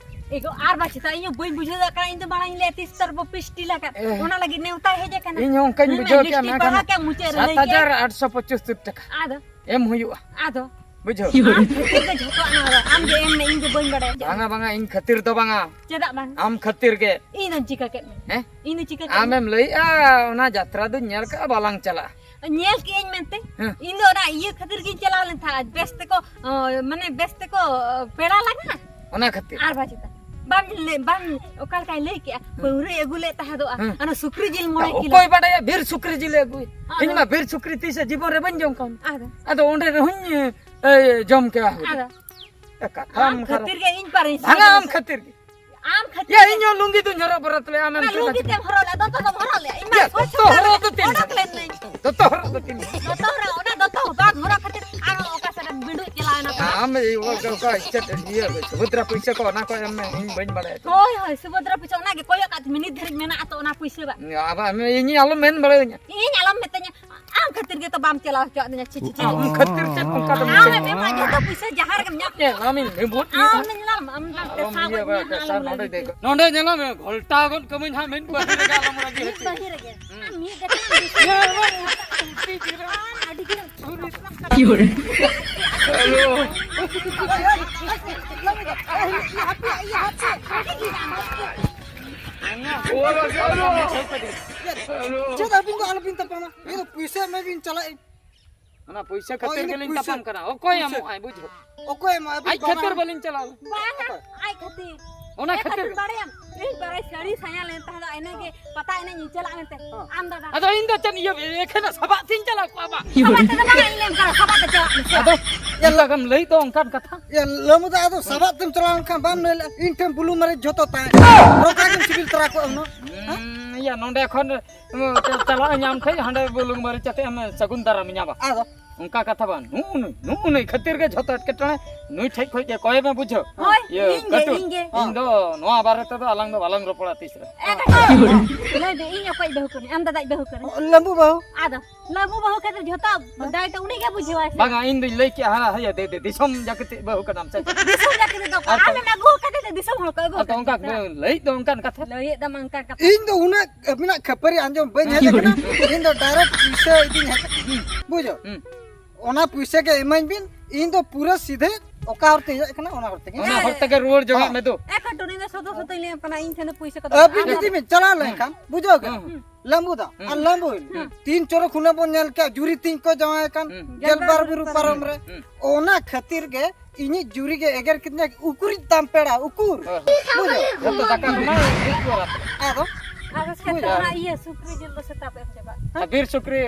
ᱮ ᱜᱚ, ᱟᱨ ᱵᱟᱝ ᱪᱮᱫᱟᱜ ᱤᱧ ᱦᱚᱸ ᱵᱟᱹᱧ ᱵᱩᱡᱷᱟᱹᱣ ᱫᱟᱲᱮᱭᱟᱜ ᱠᱟᱱᱟ, ᱤᱧ ᱫᱚ ᱢᱟᱲᱟᱝ ᱤᱧ ᱞᱟᱹᱭᱟ ᱛᱤᱥ ᱛᱟᱨ ᱵᱚ ᱯᱤᱥᱴᱤ ᱞᱟᱜᱟᱫ᱾ ᱮ᱾ ᱚᱱᱟ ᱞᱟᱹᱜᱤᱫ ᱱᱮᱣᱛᱟᱭ ᱦᱮᱡ ᱟᱠᱟᱱᱟ᱾ ᱤᱧ ᱦᱚᱸ ᱚᱱᱠᱟᱧ ᱦᱮᱸ, ᱵᱩᱡᱷᱟᱹᱣ ᱞᱤᱥᱴ ᱠᱮᱜᱼᱟ, ᱤᱧ ᱢᱮᱱᱠᱷᱟᱱ ᱯᱟᱲᱦᱟᱣ ᱠᱮᱜᱼᱟ, ᱢᱩᱪᱟᱹᱫ ᱨᱮ ᱞᱟᱹᱭ ᱠᱮᱜᱼᱟ᱾ ᱥᱟᱛ ᱦᱟᱡᱟᱨ ᱟᱴᱥᱚ ᱯᱚᱸᱪᱟᱛᱛᱳᱨ ᱴᱟᱠᱟ ᱟᱫᱚ? ᱮᱢ ᱦᱩᱭᱩᱜᱼᱟ᱾ ᱟᱫᱚ? ᱵᱩᱡᱷᱟᱹᱣ? ᱟᱢ ᱴᱷᱤᱠ ᱜᱮ ᱡᱷᱚᱛᱚ ᱟᱢ ᱫᱚ, ᱟᱢ ᱜᱮ ᱮᱢ ᱢᱮ, ᱤᱧ ᱫᱚ ᱵᱟᱹᱧ ᱵᱟᱲᱟᱭᱟ ᱪᱮᱫ ᱦᱚᱸ᱾ ᱵᱟᱝᱟ, ᱵᱟᱝᱟ, ᱤᱧ ᱠᱷᱟᱹᱛᱤᱨ ᱫᱚ ᱵᱟᱝᱟ᱾ ᱪᱮᱫᱟᱜ ᱵᱟᱝ? ᱟᱢ ᱠᱷᱟᱹᱛᱤᱨ ᱜᱮ᱾ ᱤᱧ ᱫᱚᱧ ᱪᱤᱠᱟ ᱠᱮᱫ ᱢᱮ? ᱦᱮᱸ? ᱤᱧ ᱫᱚ ᱪᱤᱠᱟ ᱠᱮᱫ ᱢᱮ? ᱟᱢᱮᱢ ᱞᱟᱹᱭᱮᱜᱼᱟ, ᱚᱱᱟ ᱡᱟᱛᱨᱟ ᱫᱚᱧ ᱧᱮᱞ ᱠᱟᱜᱼᱟ, ᱵᱟᱞᱟᱝ ᱪᱟᱞᱟᱜᱼᱟ᱾ ᱧᱮᱞ ᱠᱮᱜᱼᱟᱹᱧ ᱢᱮᱱᱛᱮ? ᱦᱮᱸ᱾ ᱤᱧ ᱫᱚ ᱚᱱᱟ ᱤᱭᱟᱹ ᱠᱷᱟᱹᱛᱤᱨ ᱜᱤᱧ ᱪᱟᱞᱟᱣ ᱞᱮᱱ ᱛᱟᱦᱮᱸᱫ, ᱵᱮᱥ ᱛᱮᱠᱚ, ᱚ, ᱢᱟᱱᱮ ᱵᱮᱥ ᱛᱮᱠᱚ, ᱚ, ᱯᱮᱲᱟ ᱞᱟᱝᱟ᱾ ᱚᱱᱟ ᱠᱷᱟᱹᱛᱤᱨ? ᱟᱨ ᱵᱟᱝ ᱪᱮᱫᱟᱜ? ᱵᱟᱢ ᱞᱟᱹᱭ, ᱵᱟᱢ, ᱚᱠᱟ ᱞᱮᱠᱟᱭ ᱞᱟᱹᱭ ᱠᱮᱜᱼᱟ? ᱦᱮᱸ᱾ ᱯᱟᱹᱣᱨᱟᱹᱭ ᱟᱹᱜᱩ ᱞᱮᱫ ᱛᱟᱦᱮᱸᱫᱚᱜᱼᱟ᱾ ᱦᱮᱸ᱾ ᱚᱱᱟ ᱥᱩᱠᱨᱤ ᱡᱤᱞ ᱢᱚᱬᱮ ᱠᱤᱞᱳ᱾ ᱚᱠᱚᱭ ᱵᱟᱰᱟᱭᱟ ᱵᱤᱨ ᱥᱩᱠᱨᱤ ᱡᱤᱞᱮ ᱟᱹᱜᱩᱭ? ᱟᱫᱚ? ᱤᱧ ᱢᱟ ᱵᱤᱨ ᱥᱩᱠᱨᱤ ᱛᱤᱥ ᱦᱚᱸ ᱡᱤᱵᱚᱱ ᱨᱮ ᱵᱟᱹᱧ ᱡᱚᱢ ᱠᱟᱣᱱᱟ᱾ ᱟᱫᱚ? ᱟᱫᱚ ᱚᱸᱰᱮ ᱨᱮᱦᱚᱸᱧ, ᱮ, ᱡᱚᱢ ᱠᱮᱭᱟ ᱦᱩᱲᱩ᱾ ᱟᱫᱚ? ᱮ, ᱠᱟᱛᱷᱟ ᱟᱢ ᱚᱱᱠᱟ ᱠᱷᱟᱹᱛᱤᱨ ᱜᱮ ᱤᱧ ᱯᱟᱨᱤᱧ ᱵᱷᱟᱜᱟ ᱟᱢ ᱥᱟᱵ ᱠᱷᱟᱹᱛᱤᱨ ᱜᱮ᱾ ᱟᱢ ᱠᱷᱟᱹᱛᱤᱨ ᱭᱟ, ᱜᱮ᱾ ᱤᱧ ᱦᱚᱸ ᱞᱩᱝᱜᱤ ᱫᱩᱧ ᱦᱚᱨᱚᱜ ᱵᱚᱨᱚ ᱛᱟᱞᱮ, ᱟᱢᱮᱢ ᱚᱱᱟ ᱪᱮᱫ ᱞᱩᱝᱜᱤ ᱮᱢ ᱛᱮᱢ ᱦᱚᱨᱚᱜ ᱞᱮ, ᱫᱚᱛᱚ ᱫᱚᱢ ᱦᱚᱨᱚᱜ ᱞᱮ᱾ ᱤᱧ ᱢᱟ ᱭᱟ, ᱥᱚᱡᱷᱮ ᱫᱚᱛᱚ ᱦᱚᱨᱚᱜ ᱫᱚ ᱛᱤᱧ ᱚᱰᱚᱠ ᱞᱮᱱᱟᱹᱧ᱾ ᱫᱚᱛᱚ ᱦᱚᱨᱚᱜ ᱫᱚ ᱛᱤᱧ᱾ ᱫᱚᱛᱚ ᱦᱚᱨᱚᱜ, ᱚᱱᱟ ᱫᱚᱛᱚ ᱵᱟᱝ ᱦᱚᱨᱚᱜ ᱠᱷᱟᱹᱛᱤᱨ ᱟᱨ ᱚᱠᱟ ᱥᱮᱫ ᱮᱢ ᱵᱤᱸᱰᱩᱡ ᱪᱟᱞᱟᱣ ᱮᱱᱟ ᱛᱚ᱾ ᱟᱢ ᱤᱭᱟᱹ, ᱚᱠᱟ, ᱚᱠᱟ, ᱪᱮᱫ ᱤᱭᱟᱹ, ᱥᱩᱵᱷᱚᱫᱨᱟ ᱯᱚᱭᱥᱟ ᱠᱚ, ᱚᱱᱟ ᱠᱚ ᱮᱢ ᱢᱮ, ᱤᱧ ᱵᱟᱹᱧ ᱵᱟᱲᱟᱭᱟ᱾ ᱦᱳᱭ, ᱦᱳᱭ, ᱥᱩᱵᱷᱚᱫᱨᱟ ᱯᱚᱭᱥᱟ, ᱚᱱᱟ ᱜᱮ ᱠᱚᱭᱚᱜ ᱠᱟᱜ ᱢᱮ, ᱱᱤᱛ ᱫᱷᱟᱹᱨᱤᱡ ᱢᱮᱱᱟᱜᱼᱟ ᱛᱚ ᱚᱱᱟ ᱯᱚᱭᱥᱟ ᱵᱟ᱾ ᱟᱵᱟ, ᱤᱧ ᱟᱞᱚᱢ ᱢᱮᱱ ᱵᱟᱲᱟᱭᱟᱹᱧᱟ᱾ ᱤᱧ ᱟᱞᱚᱢ ᱢᱮᱛᱟᱹᱧᱟ, ᱟᱢ ᱠᱷᱟᱹᱛᱤᱨ ᱜᱮᱛᱚ ᱵᱟᱢ ᱪᱟᱞᱟᱣ ᱦᱚᱪᱚᱣᱟᱜ ᱫᱤᱧᱟ᱾ ᱪᱤ, ᱪᱤ, ᱪᱤ᱾ ᱟᱢ ᱠᱷᱟᱹᱛᱤᱨ ᱪᱮᱫ ᱚᱱᱠᱟ ᱫᱚᱢ ᱟᱢ ᱪᱤᱠᱟᱹᱭᱟ? ᱮᱢ ᱮᱢᱟ ᱡᱚᱛᱚ ᱯᱚᱭᱥᱟ ᱡᱟᱦᱟᱸ ᱨᱮᱜᱮᱢ ᱧᱟᱢ᱾ ᱧᱮᱞ ᱟᱢᱤᱧ ᱱᱤᱵᱩᱫ ᱢᱮᱭᱟ᱾ ᱟᱢ ᱧᱮᱞ ᱟᱢ, ᱟᱢ ᱫᱚ ᱟᱞᱚᱢ ᱯᱮᱥᱟ ᱤᱭᱟᱹ ᱜᱚᱡ ᱵᱟᱲᱟ, ᱢᱮ, ᱯᱮᱥᱟ ᱟᱞᱚᱢ ᱱᱚᱰᱮ ᱞᱟᱹᱭ ᱫᱮᱡ ᱜᱚᱡ᱾ ᱱᱚᱰᱮ ᱧᱮᱞ ᱢᱮ, ᱜᱷᱚᱞᱴᱟᱣ ᱜᱚᱫ ᱠᱟᱹᱢᱟᱹᱧ ᱦᱟᱸᱜ ᱢᱤᱫ ᱵᱟᱹᱦᱤ ᱨᱮᱜᱮ, ᱟᱞᱚᱢ ᱨᱟᱹᱜᱤ ᱢᱤᱫ ᱦᱚᱪᱚᱧᱟ᱾ ᱵᱟᱹᱦᱤ ᱨᱮᱜᱮ᱾ ᱦᱩᱸ᱾ ᱟᱢ ᱢᱤᱫ ᱜᱟᱛᱮ ᱧᱮᱞ ᱢᱮ, ᱟᱹᱰᱤ ᱜᱷᱟᱹᱲᱤᱡ ᱦᱮᱞᱳ᱾ ᱪᱮᱫ ᱟᱹᱵᱤᱱ ᱫᱚ ᱟᱞᱚᱵᱤᱱ ᱛᱟᱯᱟᱢᱟ? ᱤᱧ ᱫᱚ ᱯᱩᱭᱥᱟᱹ ᱮᱢᱟ ᱵᱤᱱ ᱪᱟᱞᱟᱜ ᱟᱹᱧ᱾ ᱚᱱᱟ ᱯᱩᱭᱥᱟᱹ ᱦᱳᱭ, ᱠᱷᱟᱹᱛᱤᱨ ᱤᱧ ᱫᱚ ᱜᱮᱞᱤᱧ ᱯᱩᱭᱥᱟᱹ᱾ ᱛᱟᱯᱟᱢ ᱠᱟᱱᱟ᱾ ᱚᱠᱚᱭ ᱯᱩᱭᱥᱟᱹ᱾ ᱮᱢᱚᱜ ᱟᱭ ᱵᱩᱡᱷᱟᱹᱣ? ᱚᱠᱚᱭ ᱮᱢᱚᱜ ᱟᱭ? ᱟᱹᱵᱤᱱ ᱟᱡ ᱠᱷᱟᱹᱛᱤᱨ ᱵᱟᱱᱟ ᱵᱟᱹᱞᱤᱧ ᱪᱟᱞᱟᱣ᱾ ᱵᱟᱝᱟ, ᱚᱠᱚᱭ? ᱟᱡ ᱠᱷᱟᱹᱛᱤᱨ᱾ ᱚᱱᱟ ᱮ ᱠᱷᱟᱹᱛᱤᱨ᱾ ᱠᱷᱟᱹᱛᱤᱨ ᱵᱟᱲᱟᱭᱟᱢ, ᱤᱧ ᱵᱟᱲᱟᱭ ᱥᱟᱹᱲᱤ ᱥᱟᱭᱟ ᱞᱮᱱ ᱛᱟᱦᱮᱸ ᱫᱚ, ᱤᱱᱟᱹᱜᱮ ᱯᱟᱛᱟ ᱮᱱᱮᱡ ᱤᱧ ᱪᱟᱞᱟᱜ ᱢᱮᱱᱛᱮ᱾ ᱦᱚᱸ᱾ ᱟᱢ ᱫᱟᱫᱟ᱾ ᱟᱫᱚ ᱤᱧ ᱫᱚ ᱪᱮᱫ ᱤᱭᱟᱹ ᱮᱠᱷᱮᱱ ᱥᱟᱵᱟᱜ ᱛᱤᱧ ᱪᱟᱞᱟᱣ ᱠᱚᱜᱼᱟ ᱵᱟ᱾ ᱥᱟᱵᱟᱜ ᱛᱮᱫᱚ ᱵᱟᱝᱟ, ᱤᱧ ᱞᱮ ᱮᱢ ᱠᱟᱱᱟ, ᱥᱟᱵᱟᱜ ᱛᱮ ᱪᱟᱞᱟᱜ ᱢᱮᱥᱮ᱾ ᱟᱫᱚ ᱪᱮᱫ ᱞᱮᱠᱟᱢ ᱞᱟᱹᱭ ᱫᱚ ᱚᱱᱠᱟᱱ ᱠᱟᱛᱷᱟ? ᱮ, ᱞᱟᱹᱢᱩ ᱫᱟ, ᱟᱫᱚ ᱥᱟᱵᱟᱜ ᱛᱮᱢ ᱪᱟᱞᱟᱣ ᱞᱮᱱᱠᱷᱟᱱ ᱵᱟᱢ ᱞᱟᱹᱭ ᱞᱮᱫᱼᱟ, ᱤᱧ ᱴᱷᱮᱱ ᱵᱩᱞᱩᱝ ᱢᱟᱹᱨᱤᱪ ᱡᱷᱚᱛᱚ ᱛᱟᱦᱮᱸ ᱠᱟᱱᱟ᱾ ᱨᱚᱠᱟ ᱜᱮᱢ ᱥᱤᱵᱤᱞ ᱛᱚᱨᱟ ᱠᱚᱜᱼᱟ ᱦᱩᱱᱟᱹᱝ᱾ ᱦᱮᱸ? ᱦᱩᱸ, ᱤᱭᱟᱹ, ᱱᱚᱸᱰᱮ ᱠᱷᱚᱱ, ᱩᱸ, ᱪᱟᱞᱟᱜ ᱟᱹᱧ ᱟᱢ ᱴᱷᱮᱡ, ᱦᱟᱸᱰᱮ ᱵᱩᱞᱩᱝ ᱢᱟᱹᱨᱤᱪ ᱟᱛᱮ ᱮᱢ ᱥᱟᱹᱜᱩᱱ ᱫᱟᱨᱟᱢᱤᱧᱟ ᱵᱟ᱾ ᱟᱫᱚ? ᱚᱱᱠᱟ ᱠᱟᱛᱷᱟ ᱵᱟᱝ, ᱱᱩᱜᱼᱩ ᱱᱩᱭ, ᱱᱩᱜᱼᱩ ᱱᱩᱭ ᱠᱷᱟᱹᱛᱤᱨ ᱜᱮ ᱡᱷᱚᱛᱚ ᱮᱴᱠᱮᱴᱚᱬᱮ᱾ ᱱᱩᱭ ᱴᱷᱮᱡ ᱠᱷᱚᱡ ᱜᱮ ᱠᱚᱭ ᱢᱮ, ᱵᱩᱡᱷᱟᱹᱣ? ᱦᱳᱭ, ᱤᱭᱟᱹ, ᱤᱧ ᱜᱮ, ᱠᱟᱹᱴᱩᱵ, ᱤᱧ ᱜᱮ᱾ ᱤᱧ ᱫᱚ ᱱᱚᱣᱟ ᱵᱟᱨᱮ ᱛᱮᱫᱚ ᱟᱞᱟᱝ ᱫᱚ ᱵᱟᱞᱟᱝ ᱨᱚᱯᱚᱲᱟ ᱛᱤᱥ ᱨᱮ᱾ ᱮ, ᱠᱟᱹᱴᱩᱵ᱾ ᱞᱟᱹᱭ ᱢᱮ, ᱤᱧ ᱚᱠᱚᱭ ᱵᱟᱹᱦᱩ ᱠᱟᱹᱱᱟᱹᱧ? ᱟᱢ ᱫᱟᱫᱟᱭ ᱵᱟᱹᱦᱩ ᱠᱟᱹᱱᱟᱹᱧ᱾ ᱞᱟᱹᱵᱩ ᱵᱟᱹᱦᱩ᱾ ᱟᱫᱚ? ᱞᱟᱹᱵᱩ ᱵᱟᱹᱦᱩ ᱠᱟᱛᱮ ᱡᱷᱚᱛᱚ ᱫᱟᱭ ᱫᱚ ᱩᱱᱤ ᱜᱮ ᱵᱩᱡᱷᱟᱹᱣᱟᱭ ᱥᱮ? ᱵᱟᱝᱟ, ᱤᱧ ᱫᱩᱧ ᱞᱟᱹᱭ ᱠᱮᱜᱼᱟ, ᱦᱟᱨᱟ ᱦᱟᱭᱟ ᱫᱮ, ᱫᱮ, ᱫᱤᱥᱚᱢ ᱡᱟᱹᱛᱤ ᱵᱟᱹᱦᱩ ᱠᱟᱱᱟᱢ ᱥᱮ? ᱫᱤᱥᱚᱢ ᱡᱟᱹᱛᱤ ᱫᱚ ᱟᱨ ᱟᱢ ᱛᱚ-, ᱮᱢ ᱟᱹᱜᱩ ᱠᱟᱫᱮ ᱛᱮ ᱫᱤᱥᱚᱢ ᱦᱚᱲ ᱠᱚ ᱟᱹᱜᱩ ᱟᱨ ᱛᱚ ᱠᱟᱫᱮ ᱚᱱᱠᱟ ᱛᱮ᱾ ᱞᱟᱹᱭᱮᱫ ᱫᱚ ᱚᱱᱠᱟᱱ ᱠᱟᱛᱷᱟ᱾ ᱞᱟᱹᱭᱮᱫ ᱫᱚ ᱚᱱᱠᱟᱱ ᱠᱟᱛᱷᱟ᱾ ᱤᱧ ᱫᱚ ᱩᱱᱟᱹᱜ ᱟᱹᱵᱤᱱᱟᱜ ᱠᱷᱟᱹᱯᱟᱹᱨᱤ ᱟᱸᱡᱚᱢ ᱵᱟᱹᱧ ᱦᱮᱡ ᱟᱠᱟᱱᱟ᱾ ᱤᱧ ᱫᱚ direct ᱯᱩᱭᱥᱟᱹ ᱤᱫᱤᱧ ᱦᱮᱡ ᱟᱠᱟᱱᱟ᱾ ᱦᱩᱸ᱾ ᱵᱩᱡᱷᱟᱹᱣ? ᱦᱩᱸ᱾ ᱚᱱᱟ ᱯᱩᱭᱥᱟᱹ ᱜᱮ ᱤᱢᱟᱹᱧ ᱵᱤᱱ, ᱤᱧ ᱫᱚ ᱯᱩᱨᱟᱹ ᱥᱤᱫᱷᱟᱹ ᱚᱠᱟ ᱦᱚᱨ ᱛᱮ ᱦᱮᱡ ᱟᱠᱟᱱᱟ, ᱚᱱᱟ ᱦᱚᱨ ᱛᱮᱜᱮ᱾ ᱚᱱᱟ ᱦᱚᱨ ᱛᱮᱜᱮ ᱨᱩᱣᱟᱹᱲ ᱡᱚᱝᱟᱜ ᱢᱮ ᱫᱩ᱾ ᱮ ᱠᱟᱹᱴᱩᱵ, ᱤᱧ ᱫᱚ ᱥᱚᱫᱚ ᱥᱚᱫᱚᱧ ᱞᱟᱹᱭ ᱟᱢ ᱠᱟᱱᱟ, ᱤᱧ ᱴᱷᱮᱱ ᱫᱚ ᱯᱩᱭᱥᱟᱹ ᱠᱚᱫᱚ ᱟᱹᱵᱤᱱ ᱵᱟᱹᱱᱩᱜᱼᱟ᱾ ᱡᱩᱫᱤ ᱵᱤᱱ ᱪᱟᱞᱟᱣ ᱞᱮᱱᱠᱷᱟᱱ, ᱦᱩᱸ᱾ ᱵᱩᱡᱷᱟᱹᱣ ᱜᱮ? ᱦᱩᱸ᱾ ᱞᱟᱹᱢᱵᱩ ᱫᱟ, ᱦᱩᱸ᱾ ᱟᱨ ᱞᱟᱹᱢᱵᱩ ᱦᱩᱸ᱾ ᱛᱤᱱ ᱪᱚᱨᱚᱠ ᱦᱩᱱᱟᱹᱝ ᱵᱚᱱ ᱧᱮᱞ ᱠᱮᱜᱼᱟ, ᱡᱩᱨᱤ ᱛᱤᱧ ᱠᱚ ᱡᱟᱶᱟᱭ ᱟᱠᱟᱱ ᱦᱩᱸ᱾ ᱜᱮᱞᱵᱟᱨ ᱵᱩᱨᱩ ᱯᱟᱨᱚᱢ ᱨᱮ᱾ ᱦᱩᱸ᱾ ᱚᱱᱟ ᱠᱷᱟᱹᱛᱤᱨ ᱜᱮ ᱤᱧᱤᱡ ᱡᱩᱨᱤ ᱜᱮ ᱮᱜᱮᱨ ᱠᱤᱫᱤᱧᱟ, "ᱩᱠᱩᱨᱤᱡ ᱛᱟᱢ ᱯᱮᱲᱟ, ᱩᱠᱩᱨ?" ᱦᱳᱭ, ᱦᱳᱭ᱾ ᱵᱩᱡᱷᱟᱹᱣ? ᱡᱚᱛᱚ ᱫᱟᱠᱟ ᱠᱚᱢᱟ ᱩᱠᱩᱨ ᱟᱛᱮ᱾ ᱟᱫᱚ? ᱟᱨ ᱠᱷᱮᱛ ᱵᱩᱡᱷᱟᱹᱣ᱾ ᱨᱮᱱᱟᱜ ᱤᱭᱟᱹ ᱥᱩᱠᱨᱤ ᱡᱤᱞ ᱫᱚ ᱥᱮᱛᱟ ᱯᱮ ᱮᱢ ᱪᱟᱵᱟᱜ᱾ ᱟᱨ ᱵᱤᱨ ᱥᱩᱠᱨᱤ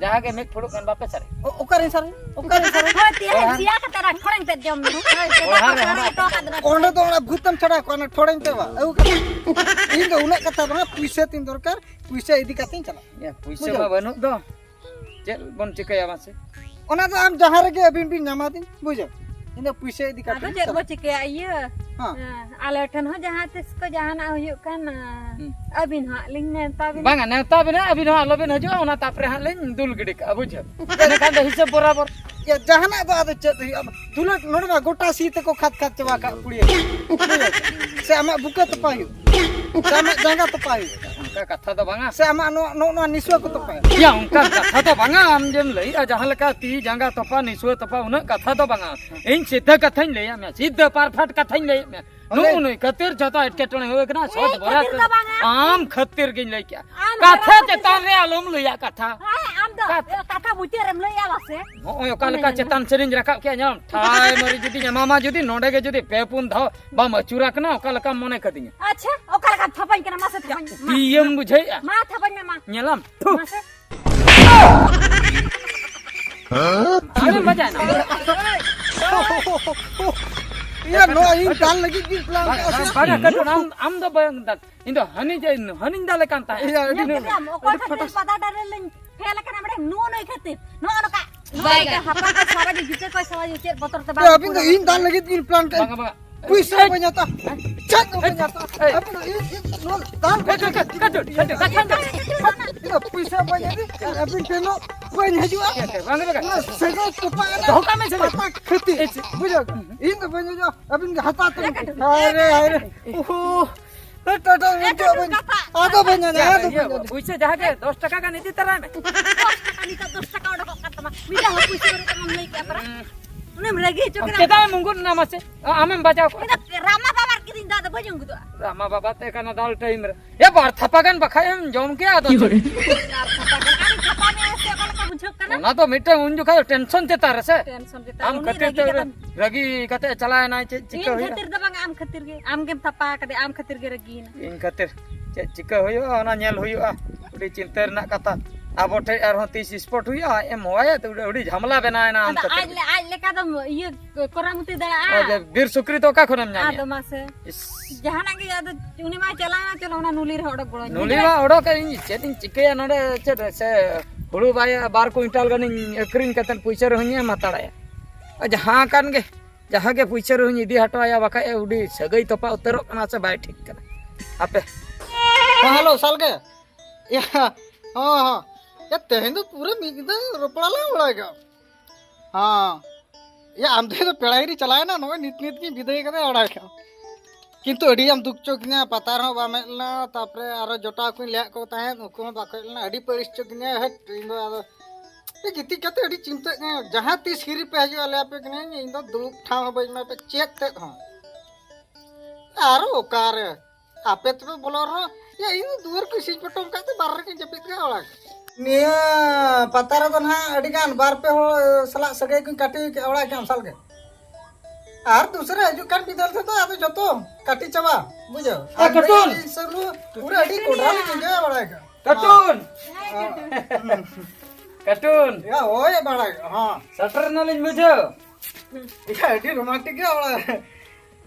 ᱡᱟᱦᱟᱸ ᱜᱮ ᱢᱤᱫ ᱯᱷᱩᱲᱩᱜ ᱜᱟᱱ ᱵᱟᱯᱮ ᱥᱟᱨᱮ? ᱚ-, ᱚᱠᱟᱨᱮ ᱥᱟᱨᱮ? ᱚᱠᱟᱨᱮ ᱥᱟᱨᱮ? ᱦᱳᱭ, ᱛᱮᱦᱮᱧ ᱚᱲᱟᱜ᱾ ᱥᱮᱭᱟ ᱠᱟᱛᱮ ᱨᱟᱠᱷᱚᱲᱮᱢ ᱛᱮ ᱡᱚᱢ ᱢᱮ᱾ ᱦᱳᱭ, ᱪᱮᱫ ᱦᱳᱭ, ᱦᱳᱭ᱾ ᱫᱚ ᱚᱸᱰᱮ ᱫᱚ ᱚᱱᱟ ᱵᱷᱩᱛᱮᱢ ᱪᱷᱟᱰᱟᱣ ᱠᱚᱣᱟ, ᱚᱱᱟ ᱴᱷᱚᱲᱮᱧ ᱛᱮ ᱵᱟ᱾ ᱟᱹᱜᱩ ᱠᱟᱛᱮ᱾ ᱤᱧ ᱫᱚ ᱩᱱᱟᱹᱜ ᱠᱟᱛᱷᱟ ᱵᱟᱝᱟ, ᱯᱩᱭᱥᱟᱹ ᱛᱤᱧ ᱫᱚᱨᱠᱟᱨ, ᱯᱩᱭᱥᱟᱹ ᱤᱫᱤ ᱠᱟᱛᱮᱧ ᱪᱟᱞᱟᱜᱼᱟ᱾ ᱭᱟ, ᱯᱩᱭᱥᱟᱹ ᱵᱩᱡᱷᱟᱹᱣ᱾ ᱢᱟ ᱵᱟᱹᱱᱩᱜ ᱫᱚ᱾ ᱪᱮᱫ ᱵᱚᱱ ᱪᱤᱠᱟᱹᱭᱟ ᱢᱟᱥᱮ? ᱚᱱᱟ ᱫᱚ ᱟᱢ ᱡᱟᱦᱟᱸ ᱨᱮᱜᱮ ᱟᱹᱵᱤᱱ ᱵᱤᱱ ᱧᱟᱢᱟ ᱫᱤᱧ, ᱵᱩᱡᱷᱟᱹᱣ? ᱤᱧ ᱫᱚ ᱯᱩᱭᱥᱟᱹ ᱤᱫᱤ ᱠᱟᱛᱮ ᱟᱫᱚ ᱤᱧ ᱪᱮᱫ ᱵᱚ ᱪᱟᱞᱟᱜᱼᱟ᱾ ᱪᱤᱠᱟᱹᱭᱟ? ᱤᱭᱟᱹ, ᱦᱮᱸ᱾ ᱦᱮᱸ, ᱟᱞᱮ ᱴᱷᱮᱱ ᱦᱚᱸ ᱡᱟᱦᱟᱸ ᱛᱤᱥ ᱠᱚ ᱡᱟᱦᱟᱱᱟᱜ ᱦᱩᱭᱩᱜ ᱠᱷᱟᱱ, ᱦᱩᱸ᱾ ᱟᱹᱵᱤᱱ ᱦᱚᱸ ᱦᱟᱸᱜ ᱞᱤᱧ ᱱᱮᱣᱛᱟ ᱵᱤᱱᱟ᱾ ᱵᱟᱝᱟ, ᱱᱮᱣᱛᱟ ᱵᱤᱱᱟ, ᱟᱹᱵᱤᱱ ᱦᱚᱸ ᱟᱞᱚᱵᱤᱱ ᱦᱤᱡᱩᱜᱼᱟ, ᱚᱱᱟ ᱛᱟᱯᱚᱨᱮ ᱦᱟᱸᱜ ᱞᱤᱧ ᱫᱩᱞ ᱜᱤᱰᱤ ᱠᱟᱜᱼᱟ, ᱵᱩᱡᱷᱟᱹᱣ? ᱤᱱᱟᱹᱠᱷᱟᱱ ᱫᱚ ᱦᱤᱥᱟᱹᱵ ᱵᱚᱨᱟᱵᱚᱨ᱾ ᱭᱟ, ᱡᱟᱦᱟᱱᱟᱜ ᱫᱚ ᱟᱫᱚ ᱪᱮᱫ ᱦᱩᱭᱩᱜᱼᱟ? ᱫᱩᱞᱟᱹᱲ ᱱᱚᱰᱮ ᱢᱟ ᱜᱚᱴᱟ ᱥᱤ ᱛᱮᱠᱚ ᱠᱷᱟᱫ ᱠᱷᱟᱫ ᱪᱟᱵᱟ ᱠᱟᱜ ᱯᱩᱲᱤᱭᱟᱹ᱾ ᱥᱮ ᱟᱢᱟᱜ ᱵᱩᱠᱟᱹ ᱛᱚᱯᱟ ᱦᱩᱭᱩᱜ? ᱥᱮ ᱟᱢᱟᱜ ᱡᱟᱸᱜᱟ ᱛᱚᱯᱟ ᱦᱩᱭᱩᱜ? ᱚᱱᱠᱟ ᱠᱟᱛᱷᱟ ᱫᱚ ᱵᱟᱝᱟ᱾ ᱥᱮ ᱟᱢᱟᱜ ᱱᱚᱣᱟ, ᱱᱚᱜᱼᱚ ᱱᱚᱣᱟ ᱱᱤᱥᱩᱣᱟᱹ ᱠᱚ ᱛᱚᱯᱟᱭᱟ? ᱭᱟ, ᱚᱱᱠᱟ ᱠᱟᱛᱷᱟ ᱫᱚ ᱵᱟᱝᱟ, ᱟᱢ ᱡᱮᱢ ᱞᱟᱹᱭᱮᱜᱼᱟ ᱡᱟᱦᱟᱸ ᱞᱮᱠᱟ ᱛᱤ ᱡᱟᱸᱜᱟ ᱛᱚᱯᱟ, ᱱᱤᱥᱩᱣᱟᱹ ᱛᱚᱯᱟ, ᱩᱱᱟᱹᱜ ᱠᱟᱛᱷᱟ ᱫᱚ ᱵᱟᱝᱟ᱾ ᱤᱧ ᱥᱤᱫᱷᱟᱹ ᱠᱟᱛᱷᱟᱧ ᱞᱟᱹᱭᱟᱫ ᱢᱮᱭᱟ, ᱥᱤᱫᱷᱟᱹ perfect ᱠᱟᱛᱷᱟᱧ ᱞᱟᱹᱭᱟᱫ ᱢᱮᱭᱟ᱾ ᱟᱞᱮ ᱱᱩᱜᱼᱩ ᱱᱩᱭ ᱠᱷᱟᱹᱛᱤᱨ ᱡᱚᱛᱚ ᱮᱴᱠᱮᱴᱚᱬᱮ ᱦᱩᱭ ᱠᱟᱱᱟ, ᱥᱚᱛ ᱤᱧ ᱵᱚᱨᱟᱛ ᱠᱷᱟᱹᱛᱤᱨ ᱫᱚ ᱵᱟᱝᱟ᱾ ᱟᱢ ᱠᱷᱟᱹᱛᱤᱨ ᱜᱤᱧ ᱞᱟᱹᱭ ᱠᱮᱜᱼᱟ᱾ ᱟᱢ ᱠᱟᱛᱷᱟ ᱦᱚᱲ ᱪᱮᱛᱟᱱ ᱨᱮ ᱟᱞᱚᱢ ᱞᱟᱹᱭᱟ ᱠᱟᱛᱷᱟ᱾ ᱦᱮᱸ, ᱟᱢ ᱫᱚ ᱠᱟᱛ- ᱠᱟᱛᱷᱟ ᱢᱩᱪᱟᱹᱫ ᱨᱮᱢ ᱞᱟᱹᱭᱟ ᱵᱟᱥᱮ? ᱱᱚᱜᱼᱚᱭ ᱚᱠᱟ ᱞᱮᱠᱟ ᱚᱱᱟ ᱪᱮᱛᱟᱱ ᱥᱮᱨᱮᱧ ᱨᱟᱠᱟᱵ ᱠᱮᱜᱼᱟ, ᱧᱮᱞᱟᱢ᱾ ᱴᱷᱟᱭ ᱢᱟᱹᱨᱤ ᱡᱩᱫᱤᱧ ᱮᱢᱟᱢᱟ, ᱡᱩᱫᱤ ᱱᱚᱰᱮ ᱜᱮ ᱡᱩᱫᱤ ᱯᱮ ᱯᱩᱱ ᱫᱷᱟᱣ ᱵᱟᱢ ᱟᱹᱪᱩᱨᱟ ᱠᱟᱱᱟ, ᱚᱠᱟ ᱞᱮᱠᱟᱢ ᱢᱚᱱᱮ ᱠᱟᱫᱤᱧᱟ? ᱟᱪᱪᱷᱟ, ᱚᱠᱟ ᱞᱮᱠᱟᱢ ᱛᱷᱟᱯᱟᱧ ᱠᱟᱱᱟ? ᱢᱟᱥᱮ ᱛᱷᱟᱯᱟᱧ ᱢᱮ, ᱢᱟ᱾ ᱛᱤᱭᱟᱹᱢ ᱵᱩᱡᱷᱟᱹᱣᱮᱜᱼᱟ? ᱢᱟ, ᱛᱷᱟᱯᱟᱧ ᱢᱮ, ᱢᱟ᱾ ᱧᱮᱞᱟᱢ᱾ ᱛᱷᱩ᱾ ᱢᱟᱥᱮ᱾ ᱟᱞᱚᱢ ᱵᱟᱡᱟᱭᱮᱱᱟ᱾ ᱤᱭᱟᱹ, ᱱᱚᱣᱟ ᱤᱧ ᱫᱟᱞ ᱞᱟᱹᱜᱤᱫ ᱜᱤᱧ ᱯᱞᱟᱱ ᱵᱟᱝ, ᱠᱟᱜᱼᱟ ᱥᱮ? ᱵᱟᱝ, ᱵᱟᱝ, ᱠᱟᱹᱴᱩᱱ, ᱟᱢ, ᱟᱢ ᱫᱚ ᱵᱟᱝ ᱫᱟᱞ᱾ ᱤᱧ ᱫᱚ ᱦᱟᱹᱱᱤ ᱡᱮ, ᱦᱟᱹᱱᱤᱧ ᱫᱟᱞᱮ ᱠᱟᱱ ᱛᱟᱦᱮᱸᱫ᱾ ᱤᱭᱟᱹ, ᱟᱹᱰᱤ ᱧᱮᱞ ᱱᱩ-, ᱠᱮᱫᱟᱢ, ᱚᱠᱚᱭ ᱟᱹᱰᱤ ᱠᱷᱟᱹᱛᱤᱨ ᱯᱷᱟᱴᱟᱥ᱾ ᱵᱟᱫᱟ ᱰᱟᱹᱨ ᱨᱮᱞᱤᱧ ᱯᱷᱮᱞ ᱟᱠᱟᱱᱟ, ᱵᱟᱰᱟᱭ? ᱱᱩᱜᱼᱩ ᱱᱩᱭ ᱠᱷᱟᱹᱛᱤᱨ᱾ ᱱᱚᱜᱼᱚ ᱱᱚᱝᱠᱟ, ᱱᱚᱜᱼᱚ ᱱᱚᱝᱠᱟ ᱦᱟᱯᱟ ᱠᱚ ᱥᱟᱵᱟ ᱡᱮ, ᱡᱩᱛᱟᱹ ᱠᱚᱭ ᱥᱟᱵᱟ ᱡᱮ, ᱪᱮᱫ ᱵᱚᱛᱚᱨ ᱛᱮ ᱵᱟᱝ ᱟᱹᱵᱤᱱ ᱫᱚ ᱠᱚ ᱤᱧ ᱫᱟᱞ ᱞᱟᱹᱜᱤᱫ ᱵᱤᱱ ᱯᱞᱟᱱ ᱠᱟᱜᱼᱟ? ᱵᱟᱝᱟ, ᱵᱟᱝᱟ᱾ ᱯᱩᱭᱥᱟᱹ ᱵᱟᱹᱧ ᱦᱟᱛᱟᱣᱟ᱾ ᱪᱮᱫ ᱦᱚᱸ ᱵᱟᱹᱧ ᱦᱟᱛᱟᱣᱟ᱾ ᱮᱭ᱾ ᱟᱹᱵᱤᱱ ᱫᱚ ᱤᱧ, ᱤᱧ ᱱᱚᱣᱟ ᱫᱟᱞ ᱠᱟᱹᱴᱩ, ᱠᱟᱹᱴᱩ, ᱠᱟᱹᱴᱩ, ᱠᱟᱹᱴᱩ, ᱠᱟᱹᱴᱩ᱾ ᱤᱧ ᱫᱚ ᱯᱩᱭᱥᱟᱹ ᱵᱟᱹᱧ ᱤᱫᱤ, ᱟᱹᱵᱤᱱ ᱴᱷᱮᱱ ᱦᱚᱸ ᱵᱟᱹᱧ ᱦᱤᱡᱩᱜᱼᱟ᱾ ᱮᱭ, ᱵᱟᱝᱟ, ᱵᱟᱝᱟ᱾ ᱱᱚᱣᱟ ᱥᱟᱹᱜᱟᱹᱭ ᱛᱚᱯᱟᱜ ᱮᱱᱟ᱾ ᱫᱚᱦᱚ ᱠᱟᱜ ᱢᱮ, ᱥᱟᱹᱜᱟᱹᱭ᱾ ᱯᱟᱛᱟ ᱠᱷᱟᱹᱛᱤᱨ᱾ ᱮᱭ, ᱪᱮᱫ? ᱵᱩᱡᱷᱟᱹᱣ ᱠᱮᱫᱟ? ᱤᱧ ᱫᱚ ᱵᱟᱹᱧ ᱦᱤᱡᱩᱜᱼᱟ, ᱟᱹᱵᱤᱱ ᱜᱮ ᱦᱟᱛᱟᱣ ᱛᱟᱵᱤᱱ᱾ ᱦᱟᱭ ᱨᱮ, ᱦᱟᱭ ᱨᱮ᱾ ᱳᱦᱳ᱾ ᱮ, ᱴᱟᱴᱟ, ᱮ, ᱦᱤᱡᱩᱜ ᱴᱟᱴᱟ, ᱟᱵᱚᱱ᱾ ᱠᱟᱛᱷᱟ᱾ ᱟᱫᱚ ᱵᱟᱹᱧ ᱧᱟᱢᱟ, ᱤᱭᱟᱹ, ᱟᱫᱚ ᱵᱟᱹᱧ ᱧᱟᱢᱟ᱾ ᱯᱩᱭᱥᱟᱹ ᱡᱟᱦᱟᱸ ᱜᱮ ᱫᱚᱥ ᱴᱟᱠᱟ ᱜᱟᱱ ᱤᱫᱤ ᱛᱟᱨᱟᱭ ᱢᱮ᱾ ᱫᱚᱥ ᱴᱟᱠᱟ ᱱᱤᱛᱚᱜ ᱫᱚᱥ ᱴᱟᱠᱟ ᱚᱰᱚᱠᱚᱜ ᱠᱟᱱ ᱛᱟᱢᱟ᱾ ᱢᱤᱫ ᱫᱷᱟᱣ ᱦᱚᱸ ᱯᱩᱭᱥᱟᱹ ᱵᱟᱹᱱᱩᱜ ᱛᱟᱢᱟᱢ ᱞᱟᱹᱭ ᱠᱮᱜᱼᱟ ᱯᱟᱨᱟ᱾ ᱦᱩᱸ᱾ ᱩᱱᱤᱢ ᱨᱟᱹᱜᱤ ᱦᱚᱪᱚ ᱠᱮᱫᱟ᱾ ᱪᱮᱫᱟᱜ ᱮᱢ ᱩᱸᱜᱩᱫ ᱮᱱᱟ ᱢᱟᱥᱮ? ᱟ-, ᱟᱢᱮᱢ ᱵᱟᱡᱟᱣ ᱠᱚᱜᱼᱟ᱾ ᱤᱧ ᱫᱚ ᱨᱟᱢᱟ ᱵᱟᱵᱟ ᱠᱤᱫᱤᱧ ᱫᱚ, ᱟᱫᱚ ᱵᱟᱹᱧ ᱩᱸᱜᱩᱫᱚᱜᱼᱟ᱾ ᱨᱟᱢᱟ ᱵᱟᱵᱟ ᱛᱮ ᱠᱟᱱᱟ ᱫᱟᱞ ᱴᱟᱭᱤᱢ ᱨᱮ᱾ ᱮ, ᱵᱟᱨ ᱛᱷᱟᱯᱟ ᱜᱟᱱ ᱵᱟᱠᱷᱟᱡ ᱮᱢ ᱡᱚᱢ ᱠᱮᱭᱟ, ᱟᱫᱚ ᱪᱮᱫ? ᱟᱨ ᱛᱷᱟᱯᱟ ᱜᱟᱱ, ᱟᱨ ᱛᱷᱟᱯᱟ ᱢᱮ ᱥᱮ ᱚᱠᱟ ᱞᱮᱠᱟ ᱵᱩᱡᱷᱟᱹᱜ ᱠᱟᱱᱟ? ᱚᱱᱟ ᱫᱚ ᱢᱤᱫᱴᱟᱝ ᱩᱱ ᱡᱚᱠᱷᱟᱡ ᱴᱮᱱᱥᱚᱱ ᱪᱮᱛᱟᱱ ᱨᱮ ᱥᱮ᱾ ᱴᱮᱱᱥᱚᱱ ᱪᱮᱛᱟᱱ, ᱟᱢ ᱩᱱᱤ ᱠᱷᱟᱹᱛᱤᱨ ᱨᱟᱹᱜᱤ ᱛᱮ ᱠᱟᱛᱮ ᱨᱟᱹᱜᱤ ᱠᱟᱛᱮ ᱪᱟᱞᱟᱣ ᱮᱱᱟᱭ, ᱪᱮᱫ ᱪᱤᱠᱟᱹ ᱤᱧ ᱦᱩᱭᱩᱜᱼᱟ? ᱠᱷᱟᱹᱛᱤᱨ ᱫᱚ ᱵᱟᱝᱟ, ᱟᱢ ᱠᱷᱟᱹᱛᱤᱨ ᱜᱮ᱾ ᱟᱢ ᱜᱮᱢ ᱛᱷᱟᱯᱟ ᱟᱠᱟᱫᱮᱭᱟ, ᱟᱢ ᱠᱷᱟᱹᱛᱤᱨ ᱜᱮ ᱨᱟᱹᱜᱤᱭᱮᱱᱟ᱾ ᱤᱧ ᱠᱷᱟᱹᱛᱤᱨ? ᱪᱮᱫ ᱪᱤᱠᱟᱹ ᱦᱩᱭᱩᱜᱼᱟ, ᱚᱱᱟ ᱧᱮᱞ ᱦᱩᱭᱩᱜᱼᱟ᱾ ᱟᱹᱰᱤ ᱪᱤᱱᱛᱟᱹ ᱨᱮᱱᱟᱜ ᱠᱟᱛᱷᱟ᱾ ᱟᱵᱚ ᱴᱷᱮᱡ ᱟᱨᱦᱚᱸ ᱛᱤᱥ ᱥᱯᱚᱴ ᱦᱩᱭᱩᱜᱼᱟ, ᱟᱡ ᱮᱢ ᱦᱚᱦᱚᱭᱟ ᱛᱚ ᱟᱹᱰᱤ ᱡᱷᱟᱢᱞᱟ ᱵᱮᱱᱟᱣ ᱮᱱᱟ᱾ ᱟᱢ ᱟᱫᱚ ᱠᱷᱟᱹᱛᱤᱨ ᱟᱡ ᱞᱮ-, ᱟᱡ ᱞᱮᱠᱟ ᱫᱚ ᱤᱭᱟᱹ ᱠᱚᱨᱟᱣ ᱢᱩᱛᱤ ᱫᱟᱲᱮᱭᱟᱜᱼᱟ᱾ ᱟᱨ ᱡᱮ ᱵᱤᱨ ᱥᱩᱠᱨᱤ ᱫᱚ ᱚᱠᱟ ᱠᱷᱚᱱᱮᱢ ᱧᱟᱢᱮᱭᱟ? ᱟᱫᱚ ᱢᱟᱥᱮ᱾ ᱤᱥ᱾ ᱡᱟᱦᱟᱱᱟᱜ ᱜᱮ ᱟᱫᱚ ᱩᱱᱤ ᱢᱟᱭ ᱪᱟᱞᱟᱣ ᱮᱱᱟ, ᱪᱚᱞᱚ ᱚᱱᱟ ᱱᱩᱞᱤ ᱨᱮᱦᱚᱸ ᱚᱰᱚᱠ ᱜᱚᱲᱚ ᱱᱩᱞᱤ ᱢᱟ ᱚᱰᱚᱠ, ᱤᱧ ᱪᱮᱫ ᱤᱧ ᱪᱤᱠᱟᱹᱭᱟ ᱱᱚᱰᱮ? ᱪᱮᱫ ᱥᱮ ᱦᱩᱲᱩ ᱵᱟᱭ ᱵᱟᱨ ᱠᱩᱭᱤᱱᱴᱟᱞ ᱜᱟᱱᱤᱧ ᱟᱹᱠᱷᱨᱤᱧ ᱠᱟᱛᱮᱫ ᱯᱩᱭᱥᱟᱹ ᱨᱮᱦᱚᱸᱧ ᱮᱢ ᱦᱟᱛᱟᱲᱟᱭᱟ᱾ ᱟᱨ ᱡᱟᱦᱟᱸ ᱠᱟᱱ ᱜᱮ, ᱡᱟᱦᱟᱸ ᱜᱮ ᱯᱩᱭᱥᱟᱹ ᱨᱮᱦᱚᱸᱧ ᱤᱫᱤ ᱦᱚᱴᱚ ᱟᱭᱟ, ᱵᱟᱠᱷᱟᱡ ᱮ ᱩᱰᱤ ᱥᱟᱹᱜᱟᱹᱭ ᱛᱚᱯᱟ ᱩᱛᱟᱹᱨᱚᱜ ᱠᱟᱱᱟ ᱥᱮ ᱵᱟᱭ ᱴᱷᱤᱠ ᱠᱟᱱᱟ᱾ ᱦᱟᱯᱮ᱾ ᱦᱮᱸ, ᱦᱮᱞᱳ, ᱥᱟᱞᱜᱮ᱾ ᱭᱟ, ᱦᱚᱸ, ᱦᱚᱸ᱾ ᱭᱟ, ᱛᱮᱦᱮᱧ ᱫᱚ ᱯᱩᱨᱟᱹ ᱢᱤᱫ ᱧᱤᱫᱟᱹ ᱨᱚᱯᱚᱲ ᱟᱞᱟᱝ ᱵᱟᱲᱟᱭ ᱜᱮ᱾ ᱦᱚᱸ᱾ ᱭᱟ, ᱟᱢ ᱫᱚ ᱯᱮᱲᱟ ᱦᱤᱨᱤ ᱪᱟᱞᱟᱣᱮᱱᱟ, ᱱᱚᱜᱼᱚᱭ ᱱᱤᱛ ᱱᱤᱛ ᱜᱤᱧ ᱵᱤᱫᱟᱹᱭ ᱠᱟᱫᱮᱭᱟ ᱚᱲᱟᱜ ᱠᱷᱚᱱ᱾ ᱠᱤᱱᱛᱩ ᱟᱹᱰᱤ ᱟᱢ ᱫᱩᱠ ᱦᱚᱪᱚ ᱠᱤᱧᱟ, ᱯᱟᱛᱟ ᱨᱮᱦᱚᱸ ᱵᱟᱢ ᱦᱮᱡ ᱞᱮᱱᱟ, ᱛᱟᱯᱚᱨᱮ ᱟᱨᱚ ᱡᱚᱴᱟᱣ ᱠᱚᱧ ᱞᱟᱹᱭᱟᱫ ᱠᱚ ᱛᱟᱦᱮᱸᱫ, ᱩᱱᱠᱩ ᱦᱚᱸ ᱵᱟᱠᱚ ᱦᱮᱡ ᱞᱮᱱᱟ, ᱟᱹᱰᱤ ᱯᱟᱹᱲᱤᱥ ᱦᱚᱪᱚ ᱠᱤᱧᱟ᱾ ᱦᱮᱴ, ᱤᱧ ᱫᱚ ᱟᱫᱚ ᱜᱤᱛᱤᱡ ᱠᱟᱛᱮ ᱟᱹᱰᱤ ᱪᱤᱱᱛᱟᱹᱜ ᱠᱟᱱᱟ, ᱡᱟᱦᱟᱸ ᱛᱤᱥ ᱦᱤᱨᱤ ᱯᱮ ᱦᱤᱡᱩᱜᱼᱟ, ᱞᱟᱹᱭ ᱟᱯᱮ ᱠᱟᱹᱱᱟᱹᱧ, ᱤᱧ ᱫᱚ ᱫᱩᱲᱩᱵ ᱴᱷᱟᱶ ᱦᱚᱸ ᱵᱟᱹᱧ ᱮᱢᱟ ᱯᱮ, ᱪᱮᱫ ᱛᱮᱫ ᱦᱚᱸ᱾ ᱟᱨ ᱚᱠᱟᱨᱮ ᱟᱯᱮ ᱛᱮᱯᱮ ᱵᱚᱞᱚ ᱨᱮᱦᱚᱸ, ᱭᱟ, ᱤᱧ ᱫᱚ ᱫᱩᱣᱟᱹᱨ ᱠᱚ ᱤᱥᱤᱱ ᱯᱚᱴᱚᱢ ᱠᱟᱜ ᱛᱮ ᱵᱟᱨᱦᱮ ᱨᱮᱜᱮᱧ ᱡᱟᱹᱯᱤᱫ ᱠᱟᱜᱼᱟ ᱚᱲᱟᱜ᱾ ᱱᱤᱭᱟᱹ ᱯᱟᱛᱟ ᱨᱮᱫᱚ ᱱᱟᱦᱟᱜ ᱟᱹᱰᱤ ᱜᱟᱱ ᱵᱟᱨ ᱯᱮ ᱦᱚᱲ ᱥᱟᱞᱟᱜ ᱥᱟᱹᱜᱟᱹᱭ ᱠᱚᱧ ᱠᱟᱹᱴᱤ ᱠᱮᱜᱼᱟ ᱚᱲᱟᱜ ᱜᱮ ᱟᱢ ᱥᱟᱞ ᱜᱮ᱾ ᱟᱨ ᱫᱩᱥᱨᱟ ᱦᱤᱡᱩᱜ ᱠᱟᱱ ᱵᱤᱫᱟᱹᱞ ᱛᱮᱫᱚ ᱟᱫᱚ ᱡᱚᱛᱚ ᱠᱟᱹᱴᱤ ᱪᱟᱵᱟ, ᱵᱩᱡᱷᱟᱹᱣ? ᱮ, ᱟᱨ ᱠᱟᱹᱴᱩᱱ! ᱤᱧ ᱥᱟᱹᱨᱩ ᱯᱩᱨᱟᱹ ᱟᱹᱰᱤ ᱠᱚᱰᱨᱟ ᱞᱮ ᱧᱤᱫᱟᱹ ᱵᱟᱲᱟᱭ ᱠᱟᱜᱼᱟ᱾ ᱠᱟᱹᱴᱩᱱ! ᱠᱟᱹᱴᱩᱱ! ᱭᱟ, ᱦᱳᱭ ᱵᱟᱲᱟᱭ ᱠᱟᱜᱼᱟ, ᱦᱚᱸ᱾ ᱥᱮᱴᱮᱨ ᱮᱱᱟᱞᱤᱧ ᱵᱩᱡᱷᱟᱹᱣ᱾ ᱭᱟ, ᱟᱹᱰᱤ ᱨᱳᱢᱟᱱᱴᱤᱠ ᱜᱮ ᱵᱟᱲᱟᱭ᱾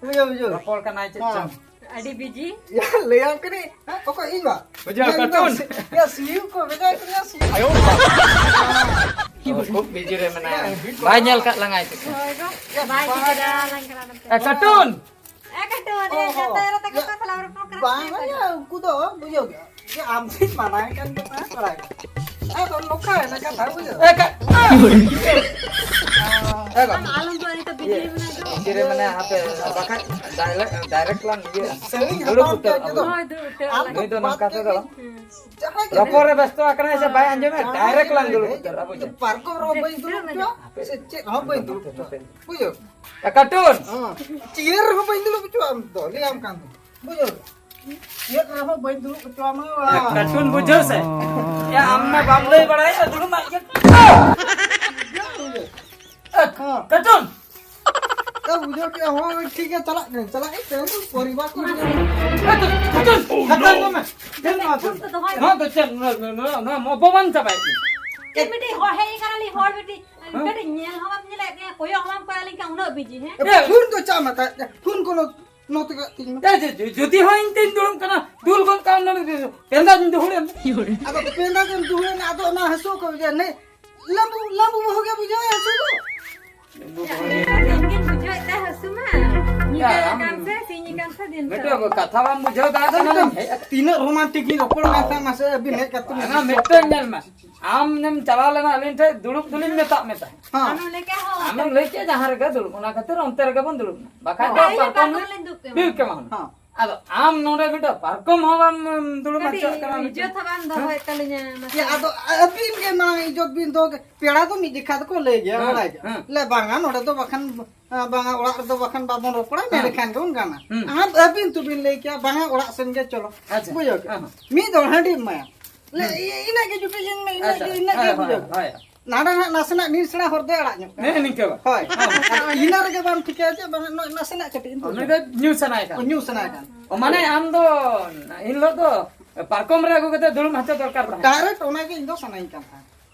ᱵᱩᱡᱷᱟᱹᱣ, ᱵᱩᱡᱷᱟᱹᱣ᱾ ᱨᱚᱯᱚᱲ ᱠᱟᱱᱟᱭ ᱪᱮᱫ ᱦᱚᱸ᱾ ᱪᱚᱝ? ᱟᱹᱰᱤ ᱵᱤᱡᱤ᱾ ᱭᱟ, ᱞᱟᱹᱭᱟᱢ ᱠᱟᱹᱱᱟᱹᱧ᱾ ᱦᱮᱸ, ᱚᱠᱚᱭ ᱤᱧ ᱵᱟ? ᱵᱩᱡᱷᱟᱹᱣ, ᱭᱟ, ᱤᱧ ᱫᱚ ᱠᱟᱹᱴᱩᱱ᱾ ᱥᱤ-, ᱭᱟ, ᱥᱤᱭᱩ ᱠᱚ ᱵᱷᱮᱡᱟᱭ ᱠᱟᱱᱟ, ᱥᱤᱭᱩ᱾ ᱟᱭᱳ ᱵᱟᱵᱟ᱾ ᱠᱷᱩᱵ ᱵᱤᱡᱤ ᱨᱮ ᱢᱮᱱᱟᱭᱟ᱾ ᱦᱮᱸ, ᱵᱟᱭ ᱧᱮᱞ ᱠᱟᱜ ᱞᱟᱝᱟᱭ ᱪᱮᱫ ᱪᱚᱝ᱾ ᱦᱳᱭ ᱜᱚ, ᱵᱟᱭ ᱪᱤᱠᱟᱹ ᱫᱟᱲᱮᱭᱟᱞᱟᱝ ᱠᱟᱱᱟ ᱱᱚᱛᱮ᱾ ᱮ, ᱠᱟᱹᱴᱩᱱ! ᱮ, ᱠᱟᱹᱴᱩᱱ, ᱮ, ᱚ, ᱡᱟᱛᱮ ᱦᱚᱸ᱾ ᱨᱮ ᱛᱟᱠᱚ ᱭᱟ, ᱠᱚ ᱥᱟᱞᱟᱜ ᱨᱚᱯᱚᱲ ᱠᱟᱱᱟ ᱵᱟᱝ, ᱥᱮ? ᱭᱟ, ᱩᱱᱠᱩ ᱫᱚ ᱵᱩᱡᱷᱟᱹᱣ ᱜᱮ᱾ ᱡᱮ ᱟᱢ ᱴᱷᱮᱱ ᱢᱟᱱᱟᱣᱮ ᱠᱟᱱ ᱠᱚ ᱛᱟᱦᱮᱸ ᱵᱟᱲᱟᱭ ᱠᱟᱱᱟ᱾ ᱟᱫᱚ ᱱᱚᱝᱠᱟᱭᱮᱱᱟ ᱠᱟᱛᱷᱟ, ᱵᱩᱡᱷᱟᱹᱣ? ᱮ, ᱠᱟ-, ᱮ, ᱵᱟ-, ᱟᱢ ᱟᱞᱚᱢ ᱫᱚ ᱱᱤᱛᱚᱜ ᱵᱤᱡᱤ ᱨᱮ ᱢᱮᱱᱟᱭ ᱫᱚ᱾ ᱵᱤᱡᱤ ᱨᱮ ᱢᱮᱱᱟᱭᱟ, ᱦᱟᱯᱮ, ᱵᱟᱠᱷᱟᱡ direct, direct ᱞᱟᱝ ᱤᱭᱟᱹ᱾ ᱥᱟᱹᱲᱤᱧ ᱫᱩᱲᱩᱵ ᱦᱟᱛᱟᱣ ᱩᱛᱟᱹᱨ ᱠᱮᱫ ᱟᱵᱚ᱾ ᱜᱮ᱾ ᱦᱳᱭ, ᱫᱩᱲᱩᱵ ᱩᱛᱟᱹᱨ ᱟᱢ ᱟᱞᱟᱝ᱾ ᱱᱩᱭ ᱫᱚ ᱵᱟᱫ ᱱᱚᱝᱠᱟ ᱠᱮᱫ ᱛᱮᱫᱚ ᱜᱮ᱾ ᱦᱩᱸ᱾ ᱡᱟᱦᱟᱸᱭ ᱜᱮ ᱨᱚᱯᱚᱲ ᱨᱮ ᱵᱮᱥᱛᱚ ᱟᱠᱟᱱᱟᱭ ᱥᱮ ᱵᱟᱭ ᱟᱸᱡᱚᱢᱮᱫ, ᱡᱟᱦᱟᱸᱭ direct ᱜᱮ ᱞᱟᱝ ᱫᱩᱲᱩᱵ ᱩᱛᱟᱹᱨ ᱟᱵᱚ ᱡᱮ᱾ ᱯᱟᱨᱠᱚᱢ ᱨᱮᱦᱚᱸ ᱵᱟᱹᱧ ᱫᱩᱲᱩᱵ ᱦᱚᱪᱚᱣᱟᱜ, ᱥᱮ ᱪᱮᱫ ᱦᱚᱸ ᱵᱟᱹᱧ ᱫᱩᱲᱩᱵ ᱦᱚᱪᱚᱣᱟᱜ, ᱵᱩᱡᱷᱟᱹᱣ? ᱮ, ᱠᱟᱨᱴᱩᱱ! ᱦᱚᱸ, chair ᱨᱮᱦᱚᱸ ᱵᱟᱹᱧ ᱫᱩᱲᱩᱵ ᱦᱚᱪᱚᱣᱟᱜ ᱟᱢ ᱫᱚ, ᱞᱟᱹᱭᱟᱢ ᱠᱟᱱ ᱫᱚ, ᱵᱩᱡᱷᱟᱹᱣ? ᱪᱮᱫ ᱨᱮᱦᱚᱸ ᱵᱟᱹᱧ ᱫᱩᱲᱩᱵ ᱦᱚᱪᱚᱣᱟᱢᱟ᱾ ᱮ, ᱠᱟᱨᱴᱩᱱ ᱵᱩᱡᱷᱟᱹᱣ ᱥᱮ? ᱮ, ᱟᱢ ᱢᱟ ᱵᱟᱢ ᱞᱟᱹᱭ ᱵᱟᱲᱟᱭᱮᱫ, ᱫᱩᱲᱩᱵ ᱢᱟ ᱤᱭᱟᱹ᱾ ᱮ, ᱠᱟᱨᱴᱩᱱ! ᱮ, ᱵᱩᱡᱷᱟᱹᱣ ᱠᱮᱫᱟ, ᱦᱳᱭ, ᱴᱷᱤᱠ ᱜᱮᱭᱟ, ᱪᱟᱞᱟᱜ ᱠᱟᱹᱱᱟᱹᱧ, ᱪᱟᱞᱟᱜ ᱠᱟᱹᱱᱟᱹᱧ, ᱯᱚᱨᱤᱵᱟᱨ ᱠᱚ ᱦᱤᱡᱩᱜᱼᱟ᱾ ᱮ, ᱠᱟᱨᱴᱩᱱ! ᱦᱟᱛᱟᱣ ᱧᱟᱢᱟ᱾ ᱪᱮᱫ ᱱᱚᱣᱟ ᱫᱚ? ᱯᱷᱳᱱ ᱫᱚ ᱫᱚᱦᱚᱭ ᱢᱮ᱾ ᱱᱚᱣᱟ ᱫᱚ ᱪᱮᱫ? ᱱᱚᱣᱟ, ᱱᱚᱣᱟ, ᱱᱚᱣᱟ, ᱱᱚᱣᱟ ᱢᱟ ᱚᱯᱚᱢᱟᱱ ᱪᱟᱵᱟᱭᱮᱫ ᱛᱤᱧᱟ᱾ ᱪᱮᱫ ᱢᱤᱫᱴᱤᱡ ᱦᱚᱲ ᱦᱮᱡ ᱟᱠᱟᱱᱟᱞᱤᱧ, ᱦᱚᱲ ᱢᱤᱫᱴᱤᱡ ᱦᱮᱸ? ᱠᱟᱹᱴᱤᱡ ᱧᱮᱞ ᱦᱚᱸ ᱵᱟᱢ ᱧᱮᱞᱮᱫ ᱛᱤᱧᱟ, ᱠᱚᱭᱚᱜ ᱦᱚᱸ ᱵᱟᱢ ᱠᱚᱭᱚᱜ ᱞᱤᱧ ᱠᱷᱟᱱ ᱩᱱᱟᱹᱜ ᱵᱤᱡᱤ, ᱦᱮᱸ? ᱮ, ᱯᱷᱳᱱ ᱫᱚ ᱪᱟᱜ ᱢᱮ ᱛᱟᱦᱮᱸᱫ, ᱯᱷᱳᱱ ᱠᱚ ᱱᱚ-, ᱱᱚᱛᱮ ᱠᱟᱜ ᱛᱤᱧ ᱢᱮ᱾ ᱮ, ᱡᱩ-, ᱡᱩ-, ᱡᱩᱫᱤ ᱦᱚᱸ ᱤᱧ ᱛᱤᱧ ᱫᱩᱲᱩᱵ ᱠᱟᱱᱟ, ᱫᱩᱞ ᱜᱚᱫ ᱠᱟᱜ ᱟᱢ ᱱᱚᱰᱮ, ᱯᱮᱸᱫᱟ ᱫᱩᱧ ᱫᱩᱦᱩᱲ ᱮᱱ᱾ ᱟᱫᱚ ᱯᱮᱸᱫᱟ ᱫᱚᱢ ᱫᱩᱦᱩᱲ ᱮᱱᱟ, ᱟᱫᱚ ᱚᱱᱟ ᱦᱟᱹᱥᱩ ᱠᱚ ᱵᱩᱡᱷᱟᱹᱣ ᱱᱮ, ᱞᱟᱹᱵᱩ, ᱞᱟᱹᱵᱩ ᱵᱟᱹᱦᱩ ᱜᱮ ᱵᱩᱡᱷᱟᱹᱣ ᱦᱟᱹᱥᱩ ᱫᱚ᱾ ᱫᱤᱱ ᱜᱤᱧ ᱵᱩᱡᱷᱟᱹᱣᱮᱫ ᱛᱟᱦᱮᱸ ᱦᱟᱹᱥᱩ ᱢᱟ᱾ ᱧᱤᱫᱟᱹ ᱭᱟ, ᱟᱢ ᱟᱠᱟᱱ ᱥᱮ ᱥᱤᱧ ᱟᱠᱟᱱ ᱥᱮ ᱫᱤᱱ ᱢᱤᱫᱴᱮᱡ ᱠᱟᱱ᱾ ᱠᱟᱛᱷᱟ ᱵᱟᱢ ᱵᱩᱡᱷᱟᱹᱣ ᱫᱟ, ᱟᱫᱚ ᱟᱫᱚ ᱱᱚᱰᱮᱢ ᱦᱮᱡ ᱟᱠᱟᱱᱟ᱾ ᱛᱤᱱᱟᱹᱜ romantic ᱤᱧ ᱨᱚᱯᱚᱲ ᱠᱟᱱ ᱛᱟᱦᱮᱸ, ᱢᱟᱥᱮ ᱟᱹᱵᱤᱱ ᱦᱮᱡ ᱠᱟᱛᱮ ᱵᱤᱱ ᱚᱱᱟ ᱢᱤᱫᱴᱟᱝ ᱧᱮᱞ ᱢᱮ, ᱟᱢ ᱮᱢ ᱪᱟᱞᱟᱣ ᱞᱮᱱᱟ ᱟᱹᱞᱤᱧ ᱴᱷᱮᱡ ᱫᱩᱲᱩᱵ ᱫᱚᱞᱤᱧ ᱢᱮᱛᱟᱜ ᱢᱮ ᱛᱟᱦᱮᱸᱫ᱾ ᱦᱮᱸ᱾ ᱟᱢᱮᱢ ᱞᱟᱹᱭ ᱠᱮᱫ ᱡᱟᱦᱟᱸ ᱨᱮᱜᱮ ᱫᱩᱲᱩᱵ, ᱚᱱᱟ ᱠᱷᱟᱹᱛᱤᱨ ᱚᱱᱛᱮ ᱨᱮᱜᱮ ᱵᱚᱱ ᱫᱩᱲᱩᱵ ᱮᱱᱟ, ᱵᱟᱠᱷᱟᱡ ᱫᱚ ᱦᱮᱸ, ᱯᱟᱨᱠᱚᱢ ᱯᱟᱨᱠᱚᱢ ᱨᱮ ᱨᱮᱞᱤᱧ ᱫᱩᱲᱩᱵ ᱠᱮᱢᱟ᱾ ᱵᱤᱞ ᱠᱮᱢᱟ ᱦᱩᱱᱟᱹᱝ᱾ ᱦᱮᱸ᱾ ᱟᱫᱚ ᱟᱢ ᱱᱚᱰᱮ ᱢᱤᱫᱴᱟᱝ ᱯᱟᱨᱠᱚᱢ ᱦᱚᱸ ᱵᱟᱢ ᱫᱩᱲᱩᱵ ᱠᱟᱹᱴᱤᱡ ᱦᱚᱪᱚᱣᱟᱜ ᱠᱟᱱᱟ᱾ ᱤᱡᱽᱡᱚᱛ ᱦᱚᱸ ᱵᱟᱢ ᱫᱚᱦᱚᱭᱮᱫ ᱛᱟᱹᱞᱤᱧᱟ ᱢᱟᱥᱮ᱾ ᱭᱟ, ᱟᱫᱚ ᱟᱹᱵᱤᱱ ᱜᱮ ᱢᱟ ᱤᱡᱽᱡᱚᱛ ᱵᱤᱱ ᱫᱚᱦᱚ ᱠᱮ-, ᱯᱮᱲᱟ ᱫᱚ ᱢᱤᱫ ᱡᱮᱠᱷᱟ ᱫᱚᱠᱚ ᱞᱟᱹᱭ ᱜᱮᱭᱟ, ᱦᱮᱸ, ᱵᱟᱲᱟᱭ ᱜᱮᱭᱟ᱾ ᱦᱮᱸ᱾ ᱞᱮ, ᱵᱟᱝᱟ, ᱱᱚᱰᱮ ᱫᱚ ᱵᱟᱠᱷᱟᱱ, ᱟ, ᱵᱟᱝᱟ, ᱚᱲᱟᱜ ᱨᱮᱫᱚ ᱵᱟᱠᱷᱟᱱ ᱵᱟᱵᱚᱱ ᱨᱚᱯᱚᱲᱟ, ᱢᱮᱱ ᱦᱮᱸ᱾ ᱞᱮᱠᱷᱟᱱ ᱜᱮᱵᱚᱱ ᱜᱟᱱᱟ᱾ ᱦᱩᱸ᱾ ᱟᱨ ᱟᱹᱵᱤᱱ ᱛᱚᱵᱤᱱ ᱞᱟᱹᱭ ᱠᱮᱭᱟ, ᱵᱟᱝᱟ, ᱚᱲᱟᱜ ᱥᱮᱱ ᱜᱮ ᱪᱚᱞᱚ᱾ ᱟᱪᱪᱷᱟ᱾ ᱵᱩᱡᱷᱟᱹᱣ ᱠᱮᱫᱟ? ᱦᱮᱸ, ᱦᱮᱸ᱾ ᱢᱤᱫ ᱦᱚᱲ ᱦᱟᱺᱰᱤ ᱮᱢᱟᱭᱟ᱾ ᱞᱮ, ᱦᱩᱸ᱾ ᱤ-, ᱤᱱᱟᱹᱜ ᱜᱮ ᱡᱩᱴᱤᱡ ᱤᱧ ᱢᱮ, ᱤᱱᱟᱹᱜ ᱟᱪᱪᱷᱟ᱾ ᱜᱮ, ᱤᱱᱟᱹᱜ ᱜᱮ ᱦᱳᱭ, ᱦᱳᱭ, ᱵᱩᱡᱷᱟᱹᱣ᱾ ᱦᱳᱭ᱾ ᱱᱟᱰᱮ ᱦᱟᱸᱜ ᱱᱟᱥᱮᱱᱟᱜ ᱱᱤᱱ ᱥᱮᱬᱟ ᱦᱚᱨ ᱫᱚᱭ ᱟᱲᱟᱜ ᱧᱚᱜ ᱠᱟᱱᱟ᱾ ᱱᱮᱜᱼᱮ ᱱᱤᱝᱠᱟᱹ ᱵᱟ? ᱦᱳᱭ᱾ ᱦᱮᱸ᱾ ᱤᱱᱟᱹ ᱨᱮᱜᱮ ᱵᱟᱢ ᱴᱷᱤᱠᱟᱹᱭᱟ ᱡᱮ ᱵᱟᱝᱟ, ᱱᱚᱜᱼᱚᱭ ᱱᱟᱥᱮᱱᱟᱜ ᱠᱟᱹᱴᱤᱡ ᱤᱧ ᱩᱱᱤ ᱫᱚ ᱧᱩ ᱥᱟᱱᱟᱭᱮ ᱠᱟᱱᱟ᱾ ᱧᱩ ᱥᱟᱱᱟᱭᱮ ᱠᱟᱱᱟ᱾ ᱚ, ᱢᱟᱱᱮ ᱟᱢ ᱫᱚ ᱮᱱ ᱦᱤᱞᱳᱜ ᱫᱚ ᱯᱟᱨᱠᱚᱢ ᱨᱮ ᱟᱹᱜᱩ ᱠᱟᱛᱮ ᱫᱩᱲᱩᱵ ᱦᱚᱪᱚ ᱫᱚᱨᱠᱟᱨ ᱛᱟᱦᱮᱸ᱾ Direct ᱚᱱᱟ ᱜᱮ ᱤᱧ ᱫᱚ ᱥᱟᱱᱟᱧ ᱠᱟᱱ ᱛᱟᱦᱮᱸᱫ᱾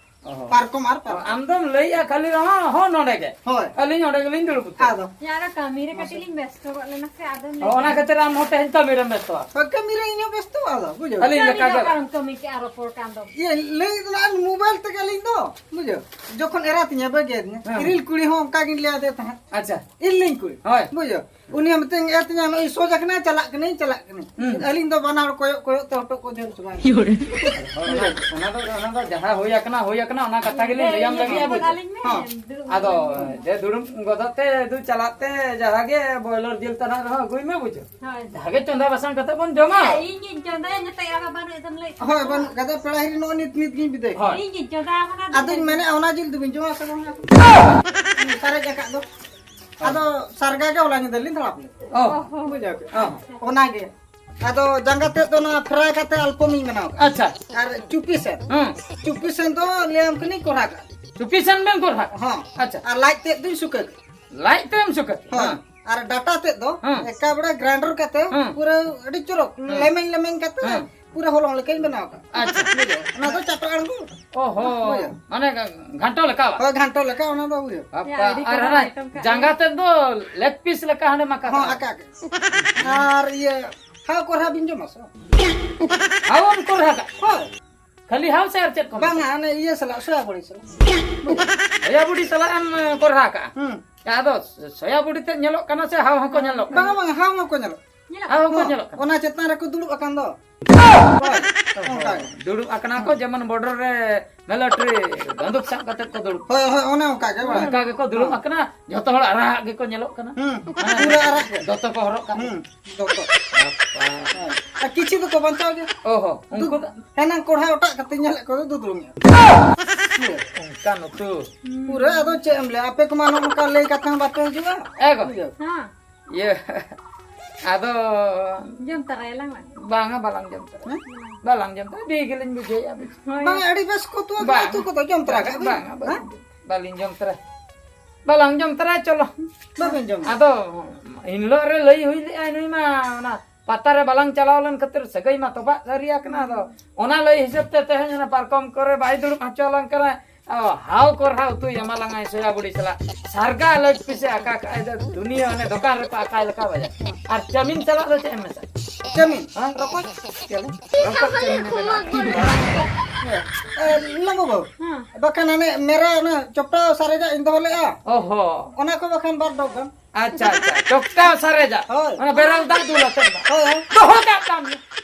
ᱚ᱾ ᱯᱟᱨᱠᱚᱢ ᱟᱨ ᱯᱟᱨᱠᱚᱢ᱾ ᱟᱢ ᱫᱚᱢ ᱞᱟᱹᱭᱮᱜᱼᱟ ᱠᱷᱟᱹᱞᱤ ᱨᱮᱦᱚᱸ, ᱦᱚᱸ, ᱱᱚᱰᱮ ᱜᱮ᱾ ᱦᱳᱭ᱾ ᱟᱹᱞᱤᱧ ᱚᱸᱰᱮ ᱜᱮᱞᱤᱧ ᱫᱩᱲᱩᱵ ᱩᱛᱟᱹᱨ᱾ ᱟᱫᱚ? ᱤᱧ ᱟᱨᱚ ᱠᱟᱹᱢᱤ ᱨᱮ ᱠᱟᱹᱴᱤᱡ ᱞᱤᱧ ᱵᱮᱥᱛᱚ ᱜᱚᱫ ᱞᱮᱱᱟ ᱥᱮ, ᱟᱫᱚ ᱚ, ᱚᱱᱟ ᱠᱷᱟᱹᱛᱤᱨ ᱟᱢ ᱦᱚᱸ ᱛᱮᱦᱮᱧ ᱠᱟᱹᱢᱤ ᱨᱮᱢ ᱵᱮᱥᱛᱚᱜᱼᱟ᱾ ᱦᱳᱭ, ᱠᱟᱹᱢᱤ ᱨᱮ ᱤᱧ ᱦᱚᱸ ᱵᱮᱥᱛᱚ, ᱟᱫᱚ, ᱵᱩᱡᱷᱟᱹᱣ᱾ ᱟᱹᱞᱤᱧ ᱠᱟᱹᱢᱤ ᱞᱮᱠᱟ ᱫᱚ ᱜᱮ᱾ ᱚᱠᱟᱨᱮᱢ ᱠᱟᱹᱢᱤ ᱠᱮᱜᱼᱟ, ᱨᱚᱯᱚᱲ ᱠᱟᱱ ᱫᱚ? ᱤᱭᱟᱹ, ᱞᱟᱹᱭ ᱫᱚ ᱟᱨ mobile ᱛᱮᱜᱮ ᱟᱹᱞᱤᱧ ᱫᱚ, ᱵᱩᱡᱷᱟᱹᱣ᱾ ᱡᱚᱠᱷᱚᱱ ᱮᱨᱟ ᱛᱤᱧᱟ ᱵᱟᱹᱜᱤᱭᱟᱫᱤᱧᱟ, ᱦᱮᱸ᱾ ᱤᱨᱤᱞ ᱠᱩᱲᱤ ᱦᱚᱸ ᱚᱱᱠᱟ ᱜᱤᱧ ᱞᱟᱹᱭ ᱟᱫᱮ ᱛᱟᱦᱮᱸᱫ᱾ ᱟᱪᱪᱷᱟ᱾ ᱤᱨᱤᱞᱤᱧ ᱠᱩᱲᱤ᱾ ᱦᱳᱭ᱾ ᱵᱩᱡᱷᱟᱹᱣ᱾ ᱩᱱᱤ ᱦᱚᱸ ᱢᱤᱛᱟᱹᱧ, "ᱮ ᱛᱤᱧᱟ, ᱱᱚᱜᱼᱚᱭ ᱥᱚᱡᱽ ᱟᱠᱟᱱᱟ, ᱪᱟᱞᱟᱜ ᱠᱟᱹᱱᱟᱹᱧ, ᱪᱟᱞᱟᱜ ᱠᱟᱹᱱᱟᱹᱧ᱾" ᱦᱩᱸ᱾ ᱟᱹᱞᱤᱧ ᱫᱚ ᱵᱟᱱᱟ ᱦᱚᱲ ᱠᱚᱭᱚᱜ ᱠᱚᱭᱚᱜ ᱛᱮ ᱦᱚᱴᱚᱜ ᱠᱚ ᱡᱷᱟᱹᱞ ᱪᱟᱵᱟᱭᱮᱱᱟ᱾ ᱦᱳᱭ, ᱚᱱᱟ, ᱚᱱᱟ ᱫᱚ, ᱚᱱᱟ ᱫᱚ ᱡᱟᱦᱟᱸ ᱦᱩᱭ ᱟᱠᱟᱱᱟ, ᱦᱩᱭ ᱟᱠᱟᱱᱟ, ᱚᱱᱟ ᱠᱟᱛᱷᱟ ᱜᱮᱞᱤᱧ ᱞᱟᱹᱭᱟᱢ ᱞᱟᱹᱜᱤᱫ, ᱵᱩᱡᱷᱟᱹᱣ᱾ ᱟᱹᱞᱤᱧ ᱢᱮ, ᱦᱚᱸ᱾ ᱫᱩᱲᱩᱵ ᱟᱫᱚ, ᱟᱹᱞᱤᱧ ᱢᱮ᱾ ᱡᱮ ᱫᱩᱲᱩᱵ ᱜᱚᱫᱚᱜ ᱛᱮ, ᱫᱩ ᱪᱟᱞᱟᱜ ᱛᱮ, ᱡᱟᱦᱟᱸ ᱜᱮ ᱵᱚᱭᱞᱚᱨ ᱡᱤᱞ ᱛᱟᱱᱟᱜ ᱨᱮᱦᱚᱸ ᱟᱹᱜᱩᱭ ᱢᱮ, ᱵᱩᱡᱷᱟᱹᱣ᱾ ᱦᱳᱭ᱾ ᱡᱟᱦᱟᱸ ᱜᱮ ᱪᱚᱸᱫᱟ ᱵᱟᱥᱟᱝ ᱠᱟᱛᱮ ᱵᱚᱱ ᱡᱚᱢᱟ᱾ ᱦᱮᱸ, ᱤᱧ ᱜᱤᱧ ᱪᱚᱸᱫᱟᱭᱟ, ᱱᱤᱛᱚᱜ ᱟᱨ ᱵᱟᱹᱱᱩᱜ ᱮᱫᱮᱢ ᱞᱟᱹᱭ ᱦᱳᱭ, ᱵᱟᱹᱱᱩᱜ ᱠᱟᱫᱟ, ᱯᱮᱲᱟ ᱦᱤᱨᱤ ᱱᱚᱜᱼᱚᱭ ᱱᱤᱛ, ᱱᱤᱛ ᱜᱤᱧ ᱵᱤᱫᱟᱹᱭ ᱠᱚᱣᱟ᱾ ᱦᱳᱭ᱾ ᱤᱧ ᱜᱤᱧ ᱪᱚᱸᱫᱟ ᱟᱠᱟᱱᱟ, ᱟᱫᱚᱧ ᱢᱮᱱᱮᱫᱼᱟ, ᱚᱱᱟ ᱡᱤᱞ ᱫᱚᱵᱤᱱ ᱡᱚᱢᱟ ᱥᱮ ᱵᱟᱝᱟ? ᱥᱟᱨᱮᱡ ᱟᱠᱟᱫ ᱫᱚ᱾ ᱟᱫᱚ ᱥᱟᱨᱜᱟ ᱜᱮ ᱦᱚᱞᱟ ᱧᱤᱫᱟᱹ ᱞᱤᱧ ᱫᱷᱟᱲᱟᱯ ᱞᱮᱫ᱾ ᱚ᱾ ᱵᱩᱡᱷᱟᱹᱣ ᱠᱮᱫ? ᱚ᱾ ᱚᱱᱟᱜᱮ᱾ ᱟᱫᱚ ᱡᱟᱸᱜᱟ ᱛᱮᱫ ᱫᱚ ᱱᱚᱣᱟ fry ᱠᱟᱛᱮ ᱟᱞᱯᱚᱢ ᱤᱧ ᱵᱮᱱᱟᱣ ᱠᱟᱜᱼᱟ᱾ ᱟᱪᱪᱷᱟ᱾ ᱟᱨ ᱪᱩᱯᱤ ᱥᱮᱱ? ᱦᱩᱸ᱾ ᱪᱩᱯᱤ ᱥᱮᱱ ᱫᱚ ᱞᱟᱹᱭᱟᱢ ᱠᱟᱹᱱᱟᱹᱧ ᱠᱚᱨᱦᱟ ᱠᱟᱜᱼᱟ᱾ ᱪᱩᱯᱤ ᱥᱮᱱ ᱵᱮᱱ ᱠᱚᱨᱦᱟ? ᱦᱚᱸ᱾ ᱟᱪᱪᱷᱟ᱾ ᱟᱨ ᱞᱟᱡ ᱛᱮᱫ ᱫᱚᱧ ᱥᱩᱠᱟᱹ ᱠᱟᱜᱼᱟ᱾ ᱞᱟᱡ ᱛᱮᱢ ᱥᱩᱠᱟᱹ? ᱦᱚᱸ᱾ ᱦᱮᱸ᱾ ᱟᱨ ᱰᱟᱴᱟ ᱛᱮᱫ ᱫᱚ ᱦᱮᱸ᱾ ᱮᱠᱟᱵᱟᱲᱮ ᱜᱨᱟᱭᱤᱱᱰᱟᱨ ᱠᱟᱛᱮ ᱦᱮᱸ᱾ ᱯᱩᱨᱟᱹ ᱟᱹᱰᱤ ᱪᱚᱨᱚᱠ ᱦᱮᱸ᱾ ᱞᱮᱢᱮᱧ ᱞᱮᱢᱮᱧ ᱠᱟᱛᱮ ᱦᱮᱸ᱾ ᱯᱩᱨᱟᱹ ᱦᱚᱞᱚᱝ ᱞᱮᱠᱟᱧ ᱵᱮᱱᱟᱣ ᱠᱟᱜᱼᱟ᱾ ᱟᱪᱪᱷᱟ᱾ ᱵᱩᱡᱷᱟᱹᱣ? ᱚᱱᱟ ᱫᱚ ᱪᱟᱴᱚ ᱟᱬᱜᱚ᱾ ᱚ ᱦᱚᱸ᱾ ᱦᱳᱭ᱾ ᱢᱟᱱᱮ ᱜᱷᱟᱱᱴᱚ ᱞᱮᱠᱟ ᱵᱟᱝ? ᱦᱳᱭ, ᱜᱷᱟᱱᱴᱚ ᱞᱮᱠᱟ ᱚᱱᱟ ᱫᱚ ᱦᱩᱭᱩᱜᱼᱟ᱾ ᱵᱟᱯᱟ, ᱭᱟ, ᱟᱹᱰᱤ ᱟᱨ ᱪᱮᱦᱨᱟ ᱦᱟᱱᱟ ᱟᱭᱴᱮᱢ ᱠᱟᱜ ᱡᱟᱸᱜᱟ ᱫᱚ᱾ ᱛᱮᱫ ᱫᱚ ᱞᱮᱜ ᱯᱤᱥ ᱞᱮᱠᱟ ᱦᱟᱸᱰᱮ ᱢᱟ ᱦᱚᱸ, ᱠᱟᱛᱷᱟ᱾ ᱟᱠᱟ ᱜᱮ᱾ ᱟᱨ ᱤᱭᱟᱹ, ᱦᱟᱣ ᱠᱚᱨᱦᱟ ᱵᱤᱱ ᱡᱚᱢᱟ ᱥᱮ? ᱦᱟᱣ ᱮᱢ ᱠᱚᱨᱦᱟ ᱠᱟᱜ? ᱦᱳᱭ᱾ ᱠᱷᱟᱹᱞᱤ ᱦᱟᱣ ᱥᱮ ᱟᱨ ᱪᱮᱫ ᱠᱚ ᱢᱮᱥᱟ? ᱵᱟᱝᱟ, ᱚᱱᱮ ᱤᱭᱟᱹ ᱥᱟᱞᱟᱜ, ᱥᱚᱭᱟ ᱵᱚᱲᱤ ᱥᱟᱞᱟᱜ᱾ ᱥᱚᱭᱟ ᱵᱚᱲᱤ ᱥᱟᱞᱟᱜ ᱮᱢ ᱠᱚᱨᱦᱟ ᱠᱟᱜᱼᱟ? ᱦᱩᱸ᱾ ᱟᱫᱚ ᱥᱚᱭᱟ ᱵᱚᱲᱤ ᱛᱮᱫ ᱧᱮᱞᱚᱜ ᱠᱟᱱᱟ ᱥᱮ ᱦᱟᱣ ᱦᱚᱸᱠᱚ ᱧᱮᱞᱚᱜ ᱠᱟᱱᱟ? ᱵᱟᱝᱟ, ᱵᱟᱝᱟ, ᱦᱟᱣ ᱦᱚᱸᱠᱚ ᱧᱮᱞᱚᱜ᱾ ᱧᱮᱞᱚᱜ ᱦᱟᱣ ᱦᱚᱸᱠᱚ ᱦᱚᱸ, ᱧᱮᱞᱚᱜ ᱠᱟᱱᱟ? ᱚᱱᱟ ᱪᱮᱛᱟᱱ ᱨᱮᱠᱚ ᱫᱩᱲᱩᱵ ᱟᱠᱟᱱ ᱫᱚ᱾ ᱦᱳᱭ, ᱚᱱᱠᱟ ᱜᱮ᱾ ᱫᱩᱲᱩᱵ ᱟᱠᱟᱱᱟ ᱠᱚ, ᱦᱩᱸ᱾ ᱡᱮᱢᱚᱱ ᱵᱚᱰᱚᱨ ᱨᱮ ᱢᱤᱞᱤᱴᱟᱨᱤ ᱵᱟᱱᱫᱩᱠ ᱥᱟᱵ ᱠᱟᱛᱮ ᱠᱚ ᱫᱩᱲᱩᱵ᱾ ᱦᱳᱭ, ᱦᱳᱭ, ᱚᱱᱮ ᱚᱱᱠᱟ ᱜᱮ ᱵᱟᱲᱟ᱾ ᱚᱱᱠᱟ ᱜᱮᱠᱚ ᱫᱩᱲᱩᱵ ᱦᱩᱸ᱾ ᱟᱠᱟᱱᱟ, ᱡᱷᱚᱛᱚ ᱦᱚᱲ ᱟᱨᱟᱜ ᱜᱮᱠᱚ ᱧᱮᱞᱚᱜ ᱠᱟᱱᱟ᱾ ᱦᱩᱸ, ᱦᱮᱸ᱾ ᱯᱩᱨᱟᱹ ᱟᱨᱟᱜ ᱜᱮ᱾ ᱫᱚᱛᱚ ᱠᱚ ᱦᱚᱨᱚᱜ ᱠᱟᱜ᱾ ᱦᱩᱸ, ᱫᱚᱛᱚ᱾ ᱵᱟᱯᱟ᱾ ᱦᱳᱭ᱾ ᱟᱨ ᱠᱤᱪᱷᱩ ᱫᱚᱠᱚ ᱵᱟᱧᱪᱟᱣ ᱜᱮᱭᱟ᱾ ᱚ ᱦᱚᱸ, ᱩᱱᱠᱩ ᱫᱩ-, ᱫᱚ? ᱦᱮᱱᱟᱝ ᱠᱚᱲᱦᱟ ᱚᱴᱟᱜ ᱠᱟᱛᱮ ᱧᱮᱞᱮᱫ ᱠᱚ ᱫᱚ ᱫᱩᱫᱽᱨᱩᱢ ᱧᱚᱜ᱾ ᱚᱱᱠᱟᱱ ᱩᱛᱩ᱾ ᱯᱩᱨᱟᱹ ᱟᱫᱚ ᱪᱮᱫ ᱮᱢ ᱞᱟᱹᱭᱟ, ᱟᱯᱮ ᱠᱚᱢᱟ ᱱᱚᱜᱼᱚ ᱱᱚᱝᱠᱟ ᱞᱟᱹᱭ ᱠᱟᱛᱷᱟ ᱦᱚᱸ ᱵᱟᱯᱮ ᱦᱤᱡᱩᱜᱼᱟ᱾ ᱮ ᱜᱚ᱾ ᱵᱩᱡᱷᱟᱹᱣ? ᱦᱮᱸ᱾ ᱤᱭᱟᱹ, ᱟᱫᱚ ᱡᱚᱢ ᱛᱟᱨᱟᱭᱟᱞᱟᱝ ᱵᱟᱝ? ᱵᱟᱝᱟ, ᱵᱟᱞᱟᱝ ᱡᱚᱢ ᱛᱟᱨᱟ᱾ ᱦᱮᱸ? ᱵᱟᱞᱟᱝ ᱡᱚᱢ ᱛᱟᱨᱟ, ᱵᱤ ᱜᱮᱞᱤᱧ ᱵᱩᱡᱷᱟᱹᱣᱮᱫᱼᱟ, ᱵᱩᱡᱽ᱾ ᱦᱳᱭ᱾ ᱵᱟᱝᱟ, ᱟᱹᱰᱤ ᱵᱮᱥ ᱠᱚ ᱩᱛᱩ ᱟᱠᱟᱫᱟ, ᱵᱟᱝ᱾ ᱩᱛᱩ ᱠᱚᱫᱚ ᱡᱚᱢ ᱛᱟᱨᱟ ᱠᱟᱜ ᱵᱤᱱ᱾ ᱵᱟᱝᱟ, ᱦᱮᱸ? ᱵᱟᱹᱞᱤᱧ ᱡᱚᱢ ᱛᱟᱨᱟ᱾ ᱵᱟᱞᱟᱝ ᱡᱚᱢ ᱛᱟᱨᱟ, ᱪᱚᱞᱚ᱾ ᱵᱟᱵᱮᱱ ᱡᱚᱢ᱾ ᱟᱫᱚ ᱮᱱᱦᱤᱞᱳᱜ ᱨᱮ ᱞᱟᱹᱭ ᱦᱩᱭ ᱞᱮᱜᱼᱟ, ᱱᱩᱭ ᱢᱟ ᱚᱱᱟ ᱯᱟᱛᱟ ᱨᱮ ᱵᱟᱞᱟᱝ ᱪᱟᱞᱟᱣ ᱞᱮᱱ ᱠᱷᱟᱹᱛᱤᱨ ᱥᱟᱹᱜᱟᱹᱭ ᱢᱟ ᱛᱚᱯᱟᱜ ᱥᱟᱹᱨᱤ ᱟᱠᱟᱱᱟ᱾ ᱟᱫᱚ ᱚᱱᱟ ᱞᱟᱹᱭ ᱦᱤᱥᱟᱹᱵ ᱛᱮ ᱛᱮᱦᱮᱧ ᱚᱱᱟ ᱯᱟᱨᱠᱚᱢ ᱠᱚᱨᱮ ᱵᱟᱭ ᱫᱩᱲᱩᱵ ᱦᱚᱪᱚ ᱟᱞᱟᱝ ᱠᱟᱱᱟ᱾ ᱚ, ᱦᱟᱣ ᱠᱚᱨᱦᱟ ᱩᱛᱩᱭ ᱮᱢᱟ ᱞᱟᱝᱟᱭ ᱥᱚᱭᱟ ᱵᱩᱰᱤ ᱥᱟᱞᱟᱜ᱾ ᱥᱟᱨᱜᱟ ᱞᱟᱹᱜᱽ ᱯᱤᱥᱮ ᱟᱠᱟ ᱠᱟᱜᱼᱟᱭ ᱫᱚ ᱫᱩᱱᱤᱭᱟᱹ ᱦᱟᱱᱮ ᱫᱚᱠᱟᱱ ᱨᱮᱠᱚ ᱟᱠᱟᱭ ᱞᱮᱠᱟ ᱵᱟᱡᱟᱨ᱾ ᱟᱨ ᱪᱟᱣᱢᱤᱱ ᱥᱟᱞᱟᱜ ᱫᱚ ᱪᱮᱫ ᱮᱢ ᱢᱮᱥᱟ? ᱪᱟᱣᱢᱤᱱ? ᱦᱮᱸ? ᱨᱚᱠᱚᱡ? ᱪᱮᱫ? ᱨᱚᱠᱚᱡ ᱪᱟᱣᱢᱤᱱ ᱮ ᱵᱮᱱᱟᱣ᱾ ᱦᱮᱸ᱾ ᱮ, ᱞᱟᱹᱜᱩ ᱵᱟᱹᱵᱩ, ᱦᱮᱸ᱾ ᱵᱟᱠᱷᱟᱱ ᱦᱟᱱᱮ ᱢᱮᱨᱟ ᱚᱱᱟ ᱪᱚᱯᱴᱟ ᱥᱟᱨᱮᱡᱟᱜ ᱤᱧ ᱫᱚᱦᱚ ᱞᱮᱜᱼᱟ᱾ ᱚ ᱦᱚ᱾ ᱚᱱᱟ ᱠᱚ ᱵᱟᱠᱷᱟᱱ ᱵᱟᱨ ᱰᱚᱜ ᱜᱟᱱ᱾ ᱟᱪᱪᱷᱟ, ᱟᱪᱪᱷᱟ᱾ ᱪᱚᱯᱴᱟ ᱥᱟᱨᱮᱡᱟᱜ᱾ ᱦᱳᱭ᱾ ᱚᱱᱟ ᱵᱮᱨᱮᱞ ᱫᱟᱜ ᱫᱩᱞ ᱟᱛᱮᱫ ᱫᱚ᱾ ᱦᱳᱭ, ᱦᱳᱭ᱾ ᱫᱚᱦᱚ ᱠᱟᱜ ᱛᱟᱢ᱾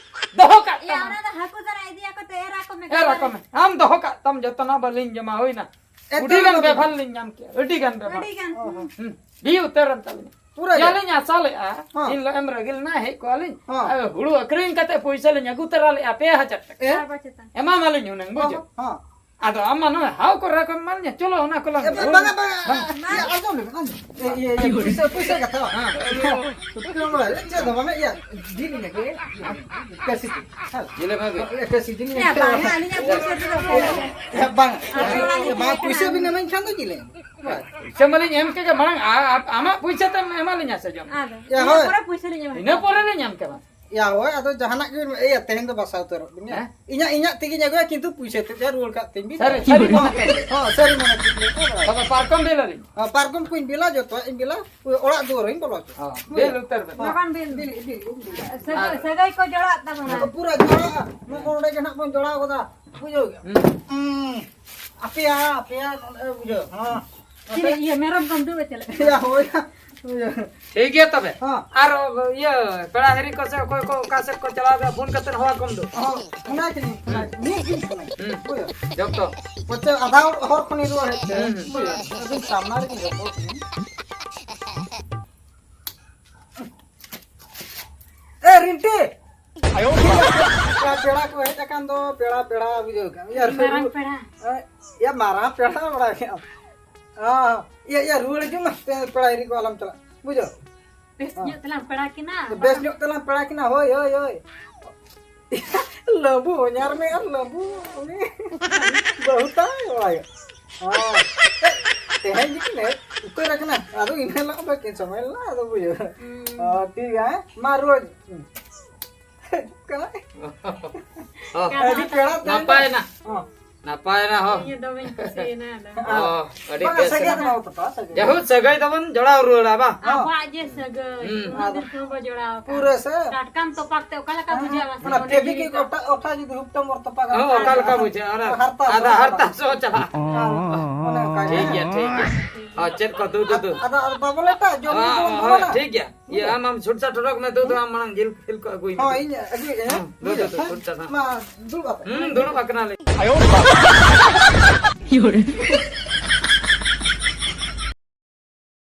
ᱫᱚᱦᱚ ᱠᱟᱜ ᱭᱟ, ᱛᱟᱢ᱾ ᱚᱱᱟ ᱫᱚ ᱦᱟᱹᱠᱩ ᱫᱟᱨᱟ ᱤᱫᱤᱭᱟᱠᱚ ᱛᱮ ᱮᱨ ᱟᱠᱚ ᱢᱮ, ᱮᱨ ᱟᱠᱚ ᱢᱮ᱾ ᱟᱢ ᱫᱚᱦᱚ ᱠᱟᱜ ᱛᱟᱢ, ᱡᱚᱛᱚᱱᱟᱜ ᱵᱟᱹᱞᱤᱧ ᱡᱚᱢᱟ, ᱦᱩᱭᱱᱟ᱾ ᱮᱛᱚ ᱟᱹᱰᱤ ᱜᱟᱱ ᱵᱟᱹᱞᱤᱧ ᱵᱮᱵᱷᱟᱨ ᱞᱤᱧ ᱧᱟᱢ ᱠᱮᱜᱼᱟ, ᱟᱹᱰᱤ ᱜᱟᱱ ᱵᱮᱵᱷᱟᱨ᱾ ᱟᱹᱰᱤ ᱜᱟᱱ᱾ ᱦᱩᱸ, ᱦᱩᱸ᱾ ᱵᱤ ᱩᱛᱟᱹᱨ ᱮᱱ ᱛᱟᱹᱞᱤᱧᱟ᱾ ᱯᱩᱨᱟᱹ ᱜᱮ? ᱡᱟᱞᱤᱧ ᱟᱥᱟ ᱞᱮᱜᱼᱟ, ᱦᱚᱸ᱾ ᱤᱱ ᱦᱤᱞᱳᱜ ᱮᱢ ᱨᱟᱹᱜᱤ ᱞᱮᱱᱟ, ᱦᱮᱡ ᱠᱚᱜᱼᱟ ᱞᱤᱧ᱾ ᱦᱚᱸ᱾ ᱟᱨ ᱦᱩᱲᱩ ᱟᱹᱠᱷᱨᱤᱧ ᱠᱟᱛᱮ ᱯᱩᱭᱥᱟᱹ ᱞᱤᱧ ᱟᱹᱜᱩ ᱛᱚᱨᱟ ᱞᱮᱜᱼᱟ, ᱯᱮ ᱦᱟᱡᱟᱨ ᱴᱟᱠᱟ᱾ ᱮ? ᱟᱨ ᱵᱟᱝ ᱪᱮᱛᱟᱱ᱾ ᱮᱢᱟᱢᱟᱞᱤᱧ ᱦᱩᱱᱟᱹᱝ, ᱵᱩᱡᱷᱟᱹᱣ? ᱦᱚᱸ, ᱦᱚᱸ᱾ ᱟᱫᱚ ᱟᱢ ᱢᱟ ᱱᱚᱜᱼᱚᱭ ᱦᱟᱣ ᱠᱚᱨᱮ ᱠᱷᱚᱱ ᱢᱟᱞ ᱧᱟ, ᱪᱚᱞᱚ ᱚᱱᱟ ᱠᱚᱞᱟᱝ ᱮ, ᱵᱟᱝᱟ, ᱵᱟᱝᱟ, ᱵᱟᱝᱟ᱾ ᱤᱭᱟᱹ, ᱟᱸᱡᱚᱢ ᱞᱮᱢ, ᱟᱸᱡᱚᱢ᱾ ᱤᱭᱟᱹ, ᱤᱭᱟᱹ, ᱯᱩᱭᱥᱟᱹ, ᱯᱩᱭᱥᱟᱹ ᱠᱟᱛᱷᱟ ᱵᱟᱝ᱾ ᱦᱮᱸ᱾ ᱪᱮᱫ ᱦᱚᱸ ᱵᱟᱝ, ᱤᱭᱟᱹ, ᱡᱤᱞ ᱤᱧ ᱟᱹᱜᱩᱭᱟ᱾ ᱮᱠᱟᱥᱤ ᱴᱤ᱾ ᱦᱮᱸ᱾ ᱡᱤᱞ ᱮᱢ ᱟᱹᱜᱩᱭᱟ? ᱮᱠᱟᱥᱤ ᱴᱤ᱾ ᱮ, ᱵᱟᱝᱟ, ᱟᱹᱞᱤᱧᱟᱜ ᱯᱩᱭᱥᱟᱹ ᱛᱮᱫᱚ ᱵᱟᱝ᱾ ᱮ, ᱵᱟᱝ, ᱟᱹᱞᱤᱧᱟᱜ ᱵᱟᱝ, ᱯᱩᱭᱥᱟᱹ ᱵᱤᱱ ᱮᱢᱟᱹᱧ ᱠᱷᱟᱱ ᱫᱚ ᱡᱤᱞ ᱤᱧ ᱟᱹᱜᱩᱭᱟ᱾ ᱯᱩᱭᱥᱟᱹ ᱢᱟᱞᱤᱧ ᱮᱢ ᱠᱮᱫ ᱜᱮ ᱢᱟᱲᱟᱝ, ᱟ-, ᱟ-, ᱟᱢᱟᱜ ᱯᱩᱭᱥᱟᱹ ᱛᱮᱢ ᱮᱢᱟ ᱞᱤᱧᱟ ᱥᱮ ᱡᱚᱢ? ᱟᱫᱚ, ᱭᱟ, ᱤᱱᱟᱹ ᱦᱳᱭ᱾ ᱯᱚᱨᱮ ᱯᱩᱭᱥᱟᱹ ᱞᱤᱧ ᱮᱢᱟ᱾ ᱤᱱᱟᱹ ᱯᱚᱨᱮ ᱞᱤᱧ ᱮᱢ ᱠᱮᱢᱟ᱾ ᱭᱟ, ᱦᱳᱭ, ᱟᱫᱚ ᱡᱟᱦᱟᱱᱟᱜ ᱜᱮ, ᱤᱭᱟᱹ, ᱛᱮᱦᱮᱧ ᱫᱚ ᱵᱟᱥᱟ ᱩᱛᱟᱹᱨᱚᱜ ᱵᱤᱱ᱾ ᱦᱮᱸ? ᱤᱧᱟᱹᱜ, ᱤᱧᱟᱹᱜ ᱛᱮᱜᱮᱧ ᱟᱹᱜᱩᱭᱟ, ᱠᱤᱱᱛᱩ ᱯᱩᱭᱥᱟᱹ ᱛᱮᱫ ᱨᱩᱣᱟᱹᱲ ᱠᱟᱜ ᱛᱤᱧ ᱵᱤᱱ᱾ ᱥᱟᱹᱨᱤ, ᱥᱟᱹᱨᱤ ᱢᱚᱱᱮ ᱛᱮ᱾ ᱦᱚᱸ, ᱥᱟᱹᱨᱤ ᱢᱚᱱᱮ ᱛᱮ᱾ ᱛᱚᱵᱮ ᱯᱟᱨᱠᱚᱢ ᱵᱤᱞ ᱟᱹᱞᱤᱧ᱾ ᱦᱚᱸ, ᱯᱟᱨᱠᱚᱢ ᱠᱚᱧ ᱵᱤᱞᱟ, ᱡᱚᱛᱚᱣᱟᱜ ᱤᱧ ᱵᱤᱞᱟ, ᱚᱲᱟᱜ ᱫᱩᱣᱟᱹᱨ ᱦᱚᱸᱧ ᱵᱚᱞᱚ ᱦᱚᱪᱚ᱾ ᱦᱚᱸ, ᱵᱤᱞ ᱩᱛᱟᱹᱨ ᱵᱮᱱ᱾ ᱦᱚᱸ, ᱵᱟᱠᱷᱟᱱ ᱵᱤᱞ᱾ Bill, bill, bill. ᱥᱟᱹᱜᱟᱹᱭ, ᱥᱟᱹᱜᱟᱹᱭ ᱠᱚ ᱡᱚᱲᱟᱜ ᱛᱟᱵᱚᱱᱟ᱾ ᱟᱫᱚ ᱯᱩᱨᱟᱹ ᱡᱚᱲᱟᱜᱼᱟ᱾ ᱱᱚᱜᱼᱚ ᱱᱚᱰᱮ ᱜᱮ ᱱᱟᱦᱟᱜ ᱵᱚᱱ ᱡᱚᱲᱟᱣ ᱜᱚᱫᱟ᱾ ᱵᱩᱡᱷᱟᱹᱣ ᱠᱮᱜᱼᱟ? ᱦᱩᱸ᱾ ᱦᱩᱸ᱾ ᱟᱯᱮᱭᱟ, ᱟᱯᱮᱭᱟ, ᱱᱚᱰᱮ ᱵᱩᱡᱷᱟᱹᱣ᱾ ᱦᱚᱸ᱾ ᱪᱤᱞᱤ ᱤᱭᱟᱹ ᱢᱮᱨᱚᱢ ᱠᱚᱢ ᱫᱩᱲᱩᱵ ᱦᱚᱪᱚ ᱞᱮᱫ ᱠᱚᱣᱟ? ᱭᱟ, ᱦᱳᱭ᱾ ᱴᱷᱤᱠ ᱜᱮᱭᱟ ᱛᱚᱵᱮ᱾ ᱦᱚᱸ᱾ ᱟᱨ ᱤᱭᱟᱹ ᱯᱮᱲᱟ ᱦᱤᱨᱤ ᱠᱚ ᱥᱮ ᱚᱠᱚᱭ ᱠᱚ ᱚᱠᱟ ᱥᱮᱫ ᱠᱚ ᱪᱟᱞᱟᱣ ᱠᱟᱱᱟ, ᱯᱷᱳᱱ ᱠᱟᱛᱮ ᱦᱚᱦᱚ ᱟᱠᱚᱢ ᱫᱚ᱾ ᱦᱚᱸ, ᱚᱱᱟ ᱜᱮᱞᱤᱧ ᱯᱷᱳᱱ ᱟᱭ᱾ ᱱᱤᱭᱟᱹ ᱜᱮᱞᱤᱧ ᱯᱷᱳᱱ ᱟᱭ᱾ ᱦᱩᱸ᱾ ᱵᱩᱡᱷᱟᱹᱣ? ᱡᱚᱛᱚ᱾ ᱯᱟᱪᱮ ᱟᱫᱷᱟ ᱦᱚᱨ ᱠᱷᱚᱱᱤᱧ ᱨᱩᱣᱟᱹᱲ ᱦᱮᱡ ᱛᱮ᱾ ᱦᱩᱸ, ᱦᱩᱸ᱾ ᱵᱩᱡᱷᱟᱹᱣ? ᱟᱹᱵᱤᱱ ᱥᱟᱢᱱᱟ ᱨᱮᱜᱮ ᱨᱚᱯᱚᱲ ᱠᱟᱱᱟ᱾ ᱮ, ᱨᱤᱱᱴᱤ! ᱟᱭᱳ ᱵᱟᱵᱟ᱾ ᱯᱮᱲᱟ ᱠᱚ ᱦᱮᱡ ᱟᱠᱟᱱ ᱫᱚ, ᱯᱮᱲᱟ, ᱯᱮᱲᱟ, ᱵᱩᱡᱷᱟᱹᱣ ᱠᱮᱜᱼᱟᱢ᱾ ᱭᱟ, ᱢᱟᱨᱟᱝ ᱨᱩ-, ᱯᱮᱲᱟ᱾ ᱮ, ᱭᱟ, ᱢᱟᱨᱟᱝ ᱯᱮᱲᱟ ᱵᱟᱲᱟᱭ ᱠᱮᱜᱼᱟᱢ᱾ ᱦᱚᱸ, ᱭᱟ, ᱭᱟ, ᱨᱩᱣᱟᱹᱲ ᱦᱤᱡᱩᱜ ᱢᱮ, ᱯᱮ-, ᱯᱮᱲᱟ ᱦᱤᱨᱤ ᱠᱚ ᱟᱞᱚᱢ ᱪᱟᱞᱟᱜ, ᱵᱩᱡᱷᱟᱹᱣ? ᱵᱮᱥ ᱦᱚᱸ᱾ ᱧᱚᱜ ᱛᱮᱞᱟᱝ ᱯᱮᱲᱟ ᱠᱤᱱᱟ, ᱵᱮᱥ ᱵᱟᱠᱷᱟᱱ ᱧᱚᱜ ᱛᱮᱞᱟᱝ ᱯᱮᱲᱟ ᱠᱤᱱᱟ, ᱦᱳᱭ, ᱦᱳᱭ, ᱦᱳᱭ᱾ ᱞᱟᱹᱵᱩ, ᱧᱟᱨ ᱢᱮ ᱟᱨ ᱞᱟᱹᱵᱩ, ᱩᱱᱤ ᱵᱟᱹᱦᱩ ᱛᱟᱭ ᱵᱟᱲᱟᱭ᱾ ᱦᱚᱸ᱾ ᱛᱮᱦᱮᱧ ᱜᱮᱠᱤᱱ ᱦᱮᱡ ᱩᱛᱟᱹᱨ ᱟᱠᱟᱱᱟ᱾ ᱟᱫᱚ ᱤᱱᱟᱹ ᱦᱤᱞᱳᱜ ᱫᱚ ᱪᱮᱫ ᱥᱚᱢᱚᱭ ᱞᱮᱱᱟ, ᱟᱫᱚ ᱵᱩᱡᱷᱟᱹᱣ᱾ ᱦᱩᱸ᱾ ᱦᱚᱸ, ᱴᱷᱤᱠ ᱜᱮᱭᱟ, ᱦᱮᱸ? ᱢᱟ ᱨᱩᱣᱟᱹᱲ᱾ ᱦᱤᱡᱩᱜ ᱠᱟᱱᱟᱭ᱾ ᱦᱚᱸ᱾ ᱟᱹᱰᱤ ᱯᱮᱲᱟ ᱛᱟᱦᱮᱸ ᱱᱟᱯᱟᱭ ᱮᱱᱟ᱾ ᱦᱚᱸ᱾ ᱱᱟᱯᱟᱭ ᱮᱱᱟ, ᱦᱚᱸ᱾ ᱤᱧ ᱫᱚᱢᱮᱧ ᱠᱩᱥᱤᱭᱮᱱᱟ ᱟᱫᱚ᱾ ᱦᱚᱸ, ᱟᱹᱰᱤ ᱵᱟᱝᱟ, ᱵᱮᱥ ᱥᱟᱹᱜᱟᱹᱭ ᱮᱱᱟ᱾ ᱫᱚ ᱵᱟᱹᱱᱩᱜ ᱛᱟᱯᱮᱭᱟ, ᱥᱟᱹᱜᱟᱹᱭ᱾ ᱡᱟᱭᱦᱳᱠ, ᱥᱟᱹᱜᱟᱹᱭ ᱫᱚᱵᱚᱱ ᱡᱚᱲᱟᱣ ᱨᱩᱣᱟᱹᱲᱟ, ᱵᱟᱝ? ᱦᱚᱸ᱾ ᱟᱵᱚᱣᱟᱜ ᱡᱮ ᱥᱟᱹᱜᱟᱹᱭ, ᱦᱩᱸ᱾ ᱩᱱᱟᱹᱜ ᱫᱤᱱ ᱠᱷᱚᱱ ᱵᱚ ᱡᱚᱲᱟᱣ ᱟᱠᱟᱫ᱾ ᱯᱩᱨᱟᱹ ᱥᱮ? ᱴᱟᱴᱠᱟᱢ ᱛᱚᱯᱟᱜ ᱛᱮ ᱚᱠᱟ ᱞᱮᱠᱟ ᱵᱩᱡᱷᱟᱹᱜᱼᱟ ᱢᱟᱥᱮ? ᱚᱱᱟ ᱢᱚᱱᱮ ᱯᱷᱮᱵᱤᱠ ᱡᱤᱣᱤ ᱠᱚ ᱠᱚ ᱚᱴᱟ-, ᱚᱴᱟ ᱡᱩᱫᱤ ᱦᱩᱠᱛᱟᱢ ᱚᱨ ᱛᱚᱯᱟᱜᱟ, ᱦᱚᱸ, ᱚᱠᱟ ᱞᱮᱠᱟ ᱵᱩᱡᱷᱟᱹᱜᱼᱟ? ᱚᱱᱟ ᱦᱟᱨᱛᱟ, ᱟᱫᱚ ᱦᱟᱨᱛᱟ᱾ ᱦᱟᱨᱛᱟ ᱥᱚ ᱪᱟᱞᱟᱜᱼᱟ᱾ ᱦᱚᱸ, ᱚᱱᱮ ᱚᱱᱠᱟ ᱜᱮ᱾ ᱴᱷᱤᱠ ᱜᱮᱭᱟ, ᱴᱷᱤᱠ ᱜᱮᱭᱟ᱾ ᱦᱚᱸ, ᱪᱮᱫ ᱠᱚ ᱫᱩ, ᱫᱩ, ᱫᱩ᱾ ᱟᱫᱚ, ᱟᱫᱚ ᱵᱟᱵᱚᱱ ᱞᱮᱴᱟ, ᱡᱚᱢ ᱧᱩ ᱦᱚᱸ, ᱫᱚᱵᱚᱱ ᱦᱳᱭ, ᱵᱚᱱᱫᱚᱭᱟ᱾ ᱴᱷᱤᱠ ᱜᱮᱭᱟ᱾ ᱤᱭᱟᱹ, ᱟᱢ, ᱟᱢ ᱥᱩᱴ ᱥᱟᱴ ᱦᱚᱨᱚᱜ ᱢᱮ, ᱫᱩ, ᱫᱩ, ᱟᱢ ᱢᱟᱲᱟᱝ ᱡᱤᱞ ᱯᱷᱤᱞ ᱠᱚ ᱟᱹᱜᱩᱭ ᱢᱮ᱾ ᱦᱚᱸ, ᱤᱧ ᱟᱹᱜᱩᱭᱮᱫᱼᱟ, ᱦᱮᱸ? ᱦᱩᱸ, ᱫᱩ, ᱫᱩ, ᱫᱩ, ᱦᱮᱸ? ᱥᱩᱴ ᱥᱟᱴ, ᱦᱮᱸ᱾ ᱢᱟ, ᱫᱩᱲᱩᱵ ᱟᱯᱮ᱾ ᱦᱩᱸ, ᱫᱩᱲᱩᱵ ᱟᱠᱟᱱᱟᱞᱮ᱾ ᱟᱭᱳ ᱵᱟᱵᱟ᱾